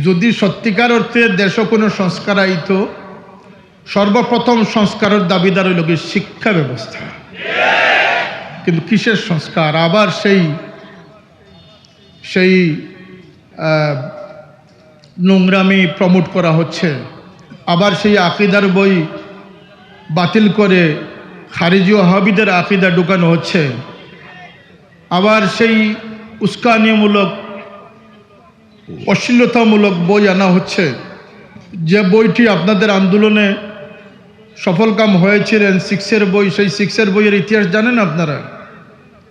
যদি সত্যিকার অর্থে দেশো কোনো সংস্কার আইতো, সর্বপ্রথম সংস্কারের দাবিদার হইল কি শিক্ষা ব্যবস্থা। কিন্তু কিসের সংস্কার? আবার সেই, সেই, আহ, নোংরামি প্রমোট করা হচ্ছে, আবার সেই আকিদার বই বাতিল করে খারিজি ওয়াহাবিদের আকিদা ঢুকানো হচ্ছে, আবার সেই উস্কানিমূলক, অশ্লীলতামূলক বই আনা হচ্ছে। যে বইটি আপনাদের আন্দোলনে সফলকাম হয়েছিলেন, সিক্সের বই, সেই সিক্সের বইয়ের ইতিহাস জানেন আপনারা?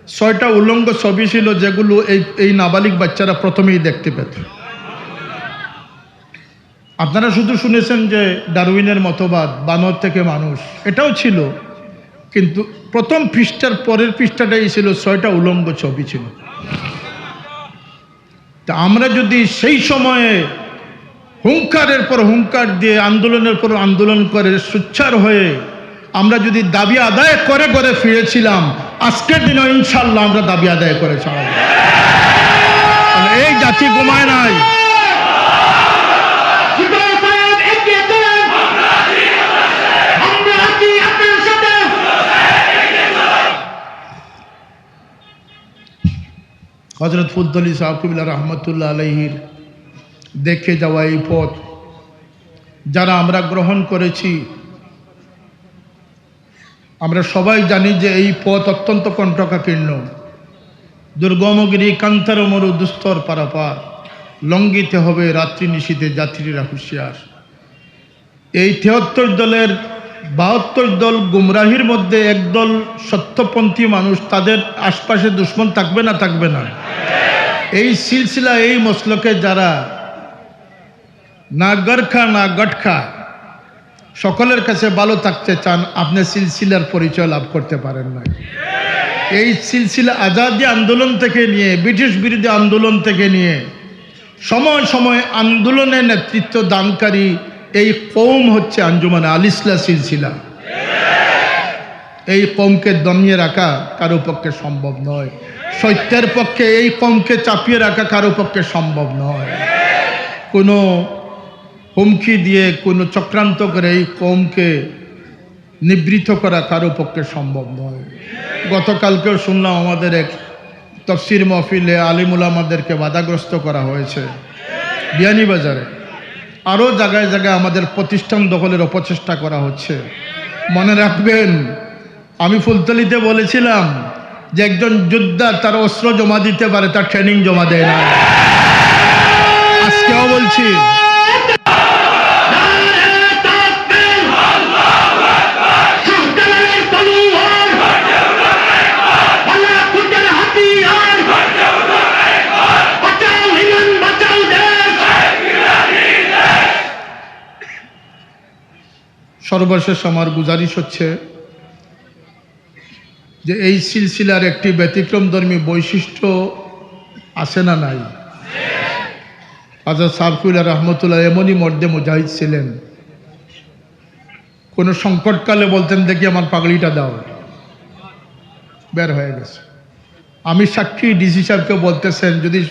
ছয়টা উলঙ্গ ছবি ছিল, যেগুলো এই, এই নাবালিক বাচ্চারা প্রথমেই দেখতে পেত। আপনারা শুধু শুনেছেন যে ডারউইনের মতবাদ, বানর থেকে মানুষ, এটাও ছিল, কিন্তু প্রথম পৃষ্ঠার পরের পৃষ্ঠাটাই ছিল ছয়টা উলঙ্গ ছবি ছিল। তা আমরা যদি সেই সময়ে হুঙ্কারের পর হুঙ্কার দিয়ে, আন্দোলনের পর আন্দোলন করে, সোচ্চার হয়ে আমরা যদি দাবি আদায় করে করে ফিরেছিলাম, আজকের দিনে ইনশাআল্লাহ আমরা দাবি আদায় করে ছাড়ব। কারণ এই জাতি ঘুমায় নাই। হযরত ফুলতলী সাহেব কিবলা রহমতুল্লাহ আলাইহির দেখে যাওয়া এই পথ যারা আমরা গ্রহণ করেছি, আমরা সবাই জানি যে এই পথ অত্যন্ত কণ্টকাকীর্ণ, দুর্গম গিরি কান্তার মরু দুস্তর পারাপার, লঙ্ঘিতে হবে রাত্রি নিশীথে যাত্রীরা হুঁশিয়ার। এই তেহাত্তর দলের বাহাত্তর দল গুমরাহির মধ্যে একদল সত্যপন্থী মানুষ, তাদের আশপাশে দুশমন থাকবে না থাকবে না? এই সিলসিলা, এই মসলকে যারা না গরখা না গটখা, সকলের কাছে ভালো থাকতে চান, আপনি সিলসিলার পরিচয় লাভ করতে পারেন না। এই সিলসিলা আজাদি আন্দোলন থেকে নিয়ে, ব্রিটিশ বিরোধী আন্দোলন থেকে নিয়ে সময় সময় আন্দোলনে নেতৃত্ব দানকারী এই কওম হচ্ছে আঞ্জুমানে আল ইসলাহ সিলসিলা। এই কওমকে দমিয়ে রাখা কারো পক্ষে সম্ভব নয়। সত্যের পক্ষে এই কওমকে চাপিয়ে রাখা কারো পক্ষে সম্ভব নয়। কোনো হুমকি দিয়ে, কোনো চক্রান্ত করে এই কওমকে নিবৃত করা কারো পক্ষে সম্ভব নয়। গতকালকেও শুনলাম আমাদের এক তফসির মহফিলে আলিম উলামাদেরকে বাধাগ্রস্ত করা হয়েছে বিয়ানীবাজারে। আরও জায়গায় জায়গায় আমাদের প্রতিষ্ঠান দখলের অপচেষ্টা করা হচ্ছে। মনে রাখবেন, আমি ফুলতলীতে বলেছিলাম যে একজন যোদ্ধা তার অস্ত্র জমা দিতে পারে, তার ট্রেনিং জমা দেয় না। আজকেও বলছি। সর্বশেষ আমার গুজারিশ হচ্ছে যে এই সিলসিলার একটি ব্যতিক্রমধর্মী বৈশিষ্ট্য আছে না নাই? হযরত সাহেব কিবলা রহমতুল্লাহ এমনই মর্দে মুজাহিদ ছিলেন, কোনো সংকটকালে বলতেন, "দেখি আমার পাগড়িটা দাও।" বের হয়ে গেছে। আমি সাক্ষী, ডিসি সাহেবকে বলতেছেন, যদি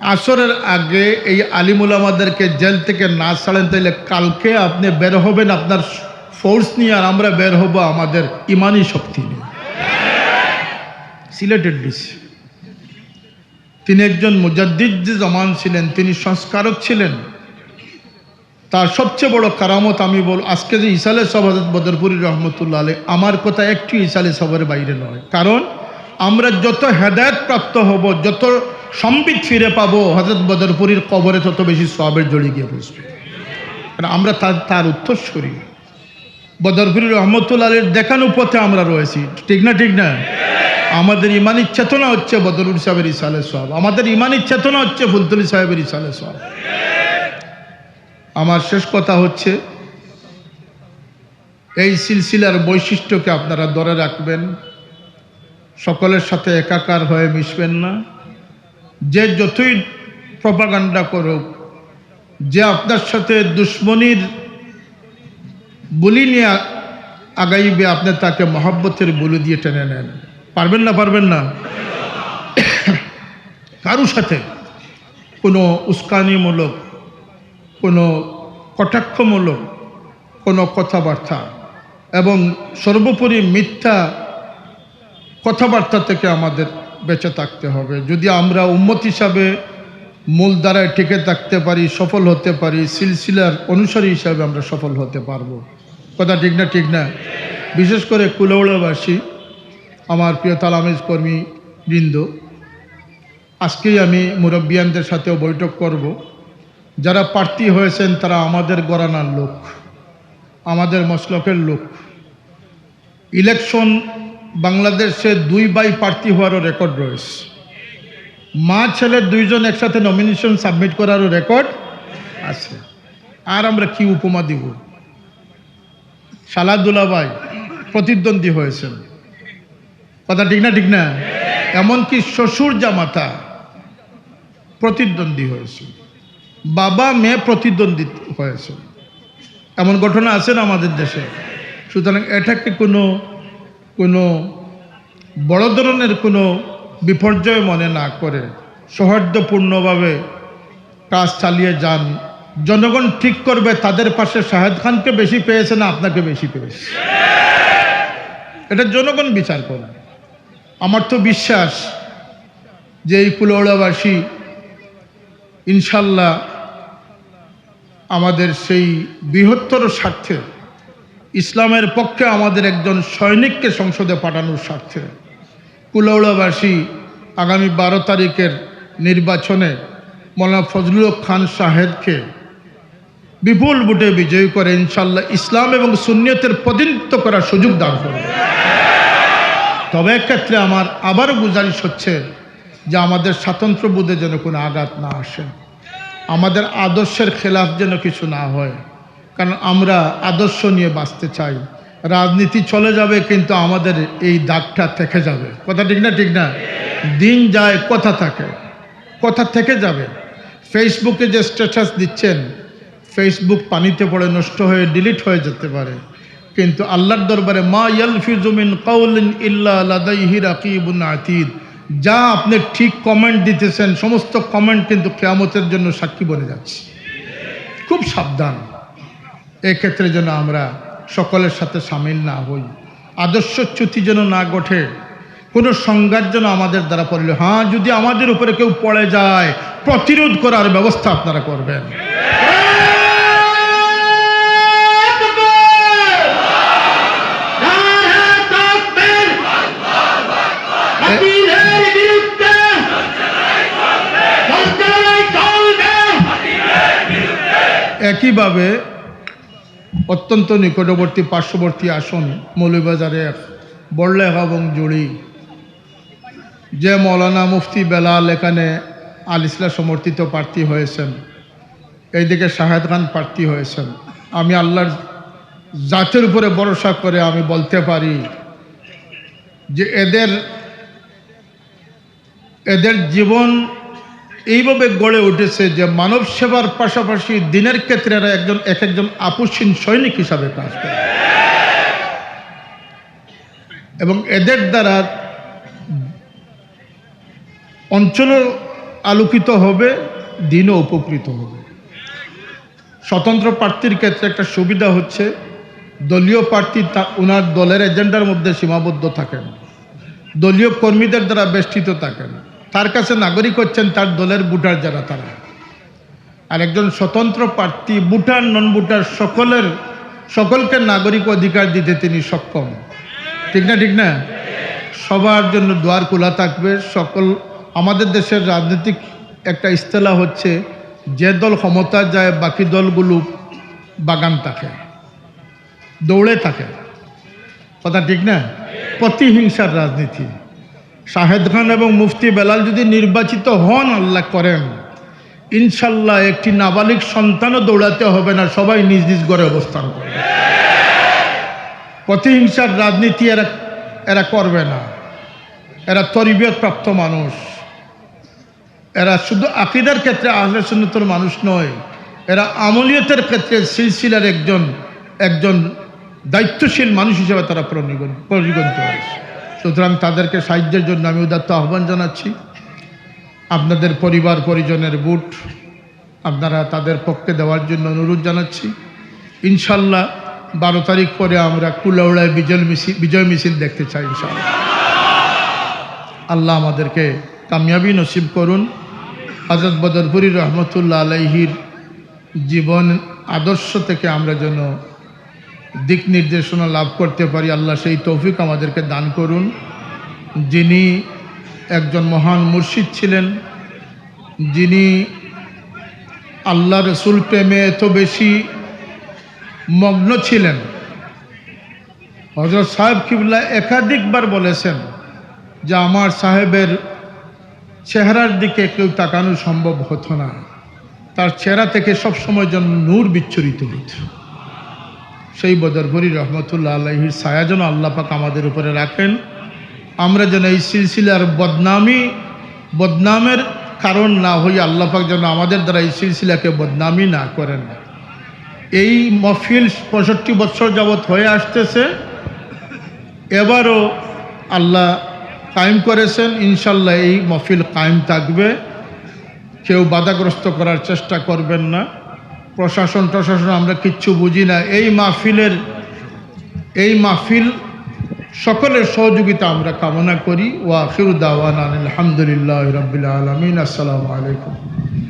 আসরের আগে এই আলিম উলামাদেরকে জেল থেকে না ছাড়েন, তাহলে কালকে আপনি বের হবেন আপনার ফোর্স নিয়ে, আর আমরা বের হব আমাদের ইমানি শক্তি নিয়ে। সিলেটের ডিসি, তিনি একজন মুজাদ্দিদ যে জামান ছিলেন, তিনি সংস্কারক ছিলেন। তার সবচেয়ে বড় কারামত আমি বল, আজকে যে ইসালে সাহেব হযরত বদরপুরী রহমতুল্লাহ আলাইহি, আমার কথা একটু ইসালে সাহেবের বাইরে নয়। কারণ আমরা যত হেদায়েত প্রাপ্ত হব, যত সম্বিত ফিরে পাবো, হযরত বদরপুরীর কবরে তত বেশি সওয়াবের ঝড়ি গিয়ে বসবে। কারণ আমরা তার, তার উত্তরসূরি। বদরপুরী রহমতুল্লাহ আলাইহির দেখানো পথে আমরা রয়েছি, ঠিক না? ঠিক না? আমাদের ইমানি চেতনা হচ্ছে বদরপুরী সাহেবের ইসালে সওয়াব, আমাদের ইমানি চেতনা হচ্ছে ফুলতলি সাহেবের ইসালে সওয়াব। আমার শেষ কথা হচ্ছে, এই সিলসিলার বৈশিষ্ট্যকে আপনারা ধরে রাখবেন, সকলের সাথে একাকার হয়ে মিশবেন না। যে যতই প্রপাগান্ডা করুক, যে আপনার সাথে দুশমনির বুলি নিয়ে আ-, আগাইবে, আপনি তাকে মহব্বতের বুলি দিয়ে টেনে নেন। পারবেন না? পারবেন না? কারুর সাথে কোনো উস্কানিমূলক, কোনো কটাক্ষমূলক কোনো কথাবার্তা এবং সর্বোপরি মিথ্যা কথাবার্তা থেকে আমাদের বেঁচে থাকতে হবে। যদি আমরা উম্মত হিসাবে মূল ধারায় টিকে থাকতে পারি, সফল হতে পারি, সিলসিলার অনুসারী হিসাবে আমরা সফল হতে পারবো। কথা ঠিক না? ঠিক না? বিশেষ করে কুলাউড়াবাসী, আমার প্রিয় তালামিজ কর্মী বৃন্দ, আজকেই আমি মুরব্বিয়ানদের সাথেও বৈঠক করব। যারা প্রার্থী হয়েছেন, তারা আমাদের ঘরানার লোক, আমাদের মসলকের লোক। ইলেকশন বাংলাদেশে দুই ভাই প্রার্থী হওয়ারও রেকর্ড রয়েছে। মা ছেলে দুইজন একসাথে নমিনেশন সাবমিট করারও রেকর্ড আছে। আর আমরা কি উপমা দিব? শালা দুলাভাই প্রতিদ্বন্দ্বী হয়েছেন, কথা ঠিক না? ঠিক না? এমনকি শ্বশুর জামাতা প্রতিদ্বন্দ্বী হয়েছে, বাবা মেয়ে প্রতিদ্বন্দ্বী হয়েছে, এমন ঘটনা আছে না আমাদের দেশে? সুতরাং এটাকে কোনো, কোনো বড় ধরনের কোনো বিপর্যয় মনে না করে সৌহার্দ্যপূর্ণভাবে কাজ চালিয়ে যান। জনগণ ঠিক করবে তাদের পাশে শাহেদ খানকে বেশি পেয়েছে না আপনাকে বেশি পেয়েছে, এটা জনগণ বিচার করবে। আমার তো বিশ্বাস যে এই কুলাউড়াবাসী ইনশাল্লাহ আমাদের সেই বৃহত্তর স্বার্থে, ইসলামের পক্ষে আমাদের একজন সৈনিককে সংসদে পাঠানোর স্বার্থে কুলাউড়াবাসী আগামী বারো তারিখের নির্বাচনে মৌলানা ফজলুল হক খান শাহেদকে বিপুল ভোটে বিজয়ী করে ইনশাল্লাহ ইসলাম এবং সুন্নিয়তের প্রতিনিধিত্ব করার সুযোগ দান করবে। তবে এক্ষেত্রে আমার আবারও গুজারিশ হচ্ছে যে আমাদের স্বাতন্ত্র্যবোধে যেন কোনো আঘাত না আসে, আমাদের আদর্শের খেলাফ যেন কিছু না হয়, কারণ আমরা আদর্শ নিয়ে বাঁচতে চাই। রাজনীতি চলে যাবে, কিন্তু আমাদের এই দাগটা থেকে যাবে। কথা ঠিক না? ঠিক না? দিন যায়, কথা থাকে, কথা থেকে যাবে। ফেসবুকে যে স্ট্যাটাস দিচ্ছেন, ফেসবুক পানিতে পড়ে নষ্ট হয়ে ডিলিট হয়ে যেতে পারে, কিন্তু আল্লাহর দরবারে মা ইয়ালফিজু মিন কাউলিন ইল্লা লাদাইহি রাকিবুন আতিদ। যা আপনি ঠিক কমেন্ট দিতেছেন, সমস্ত কমেন্ট কিন্তু কিয়ামতের জন্য সাক্ষী বনে যাচ্ছে। খুব সাবধান, এক্ষেত্রে যেন আমরা সকলের সাথে সামিল না হই, আদর্শচ্যুতি যেন না ঘটে, কোনো সংঘাত যেন আমাদের দ্বারা পড়লে, হ্যাঁ, যদি আমাদের উপরে কেউ পড়ে যায়, প্রতিরোধ করার ব্যবস্থা আপনারা করবেন। একইভাবে অত্যন্ত নিকটবর্তী পার্শ্ববর্তী আসন মৌলভীবাজারে এক বড়লেখা এবং জুড়ি, যে মৌলানা মুফতি বেলাল এখানে আল ইসলাহ সমর্থিত প্রার্থী হয়েছেন, এইদিকে শাহেদ খান প্রার্থী হয়েছেন। আমি আল্লাহর জাতের উপরে ভরসা করে আমি বলতে পারি যে এদের, এদের জীবন এইভাবে গড়ে উঠেছে যে মানব সেবার পাশাপাশি দিনের ক্ষেত্রে এরা একজন, এক একজন আপসহীন সৈনিক হিসাবে কাজ করে। এবং এদের দ্বারা অঞ্চল আলোকিত হবে, দিনও উপকৃত হবে। স্বতন্ত্র প্রার্থীর ক্ষেত্রে একটা সুবিধা হচ্ছে, দলীয় প্রার্থী তা-, ওনার দলের এজেন্ডার মধ্যে সীমাবদ্ধ থাকেন, দলীয় কর্মীদের দ্বারা বেষ্টিত থাকেন। তার কাছে নাগরিক হচ্ছেন তার দলের ভোটার যারা, তারা। আর একজন স্বতন্ত্র প্রার্থী ভোটার, নন ভোটার সকলের, সকলকে নাগরিক অধিকার দিতে তিনি সক্ষম। ঠিক না? ঠিক না? সবার জন্য দুয়ার খোলা থাকবে। সকল আমাদের দেশের রাজনৈতিক একটা ইস্তেলা হচ্ছে, যে দল ক্ষমতা যায় বাকি দলগুলো বাগান থাকে, দৌড়ে থাকে। কথা ঠিক না? প্রতিহিংসার রাজনীতি। শাহেদ খান এবং মুফতি বেলাল যদি নির্বাচিত হন, আল্লাহ করেন, ইনশাল্লাহ একটি নাবালিক সন্তানও দৌড়াতে হবে না, সবাই নিজ নিজ ঘরে অবস্থান করবে। প্রতিহিংসার রাজনীতি এরা, এরা করবে না। এরা তরবিয়ত প্রাপ্ত মানুষ। এরা শুধু আকিদার ক্ষেত্রে আহলে সুন্নতর মানুষ নয়, এরা আমলিয়তের ক্ষেত্রে সিলসিলার একজন, একজন দায়িত্বশীল মানুষ হিসেবে তারা পরিগণ-, পরিগণিত হয়েছে। সুতরাং তাদেরকে সাহায্যের জন্য আমি উদাত্ত আহ্বান জানাচ্ছি। আপনাদের পরিবার পরিজনের ভোট আপনারা তাদের পক্ষে দেওয়ার জন্য অনুরোধ জানাচ্ছি। ইনশাল্লাহ, বারো তারিখ পরে আমরা কুলাউড়ায় বিজয় মিছিল, বিজয় মিছিল দেখতে চাই ইনশাল্লাহ। আল্লাহ আমাদেরকে কামিয়াবি নসিব করুন। হযরত বদরপুরী রহমতুল্লাহ আলাইহির জীবন আদর্শ থেকে আমরা যেন দিক নির্দেশনা লাভ করতে পারি, আল্লাহ সেই তৌফিক আমাদেরকে দান করুন। যিনি একজন মহান মুর্শিদ ছিলেন, যিনি আল্লাহ রসুল প্রেমে এত বেশি মগ্ন ছিলেন, হযরত সাহেব কিবলা একাধিকবার বলেছেন যে আমার সাহেবের চেহারার দিকে কেউ তাকানো সম্ভব হতো না, তার চেহারা থেকে সবসময় যেন নূর বিচ্ছুরিত হইত। সেই বদরপুরী রহমতুল্লাহ আলাইহির ছায়া যেন আল্লাহ পাক আমাদের উপরে রাখেন। আমরা যেন এই সিলসিলার বদনামি, বদনামের কারণ না হই, আল্লাহ পাক যেন আমাদের দ্বারা এই সিলসিলাকে বদনামি না করেন। এই মহফিল পঁয়ষট্টি বছর যাবৎ হয়ে আসতেছে, এবারও আল্লাহ কায়েম করেছেন, ইনশাল্লাহ এই মহফিল কায়েম থাকবে। কেউ বাধাগ্রস্ত করার চেষ্টা করবেন না। প্রশাসন টশাসন আমরা কিচ্ছু বুঝি না। এই মাহফিলের, এই মাহফিল সকলের সহযোগিতা আমরা কামনা করি। ওয়া আখিরু দাওয়ানা আনিল হামদুলিল্লাহি রাব্বিল আলামিন। আসসালামু আলাইকুম।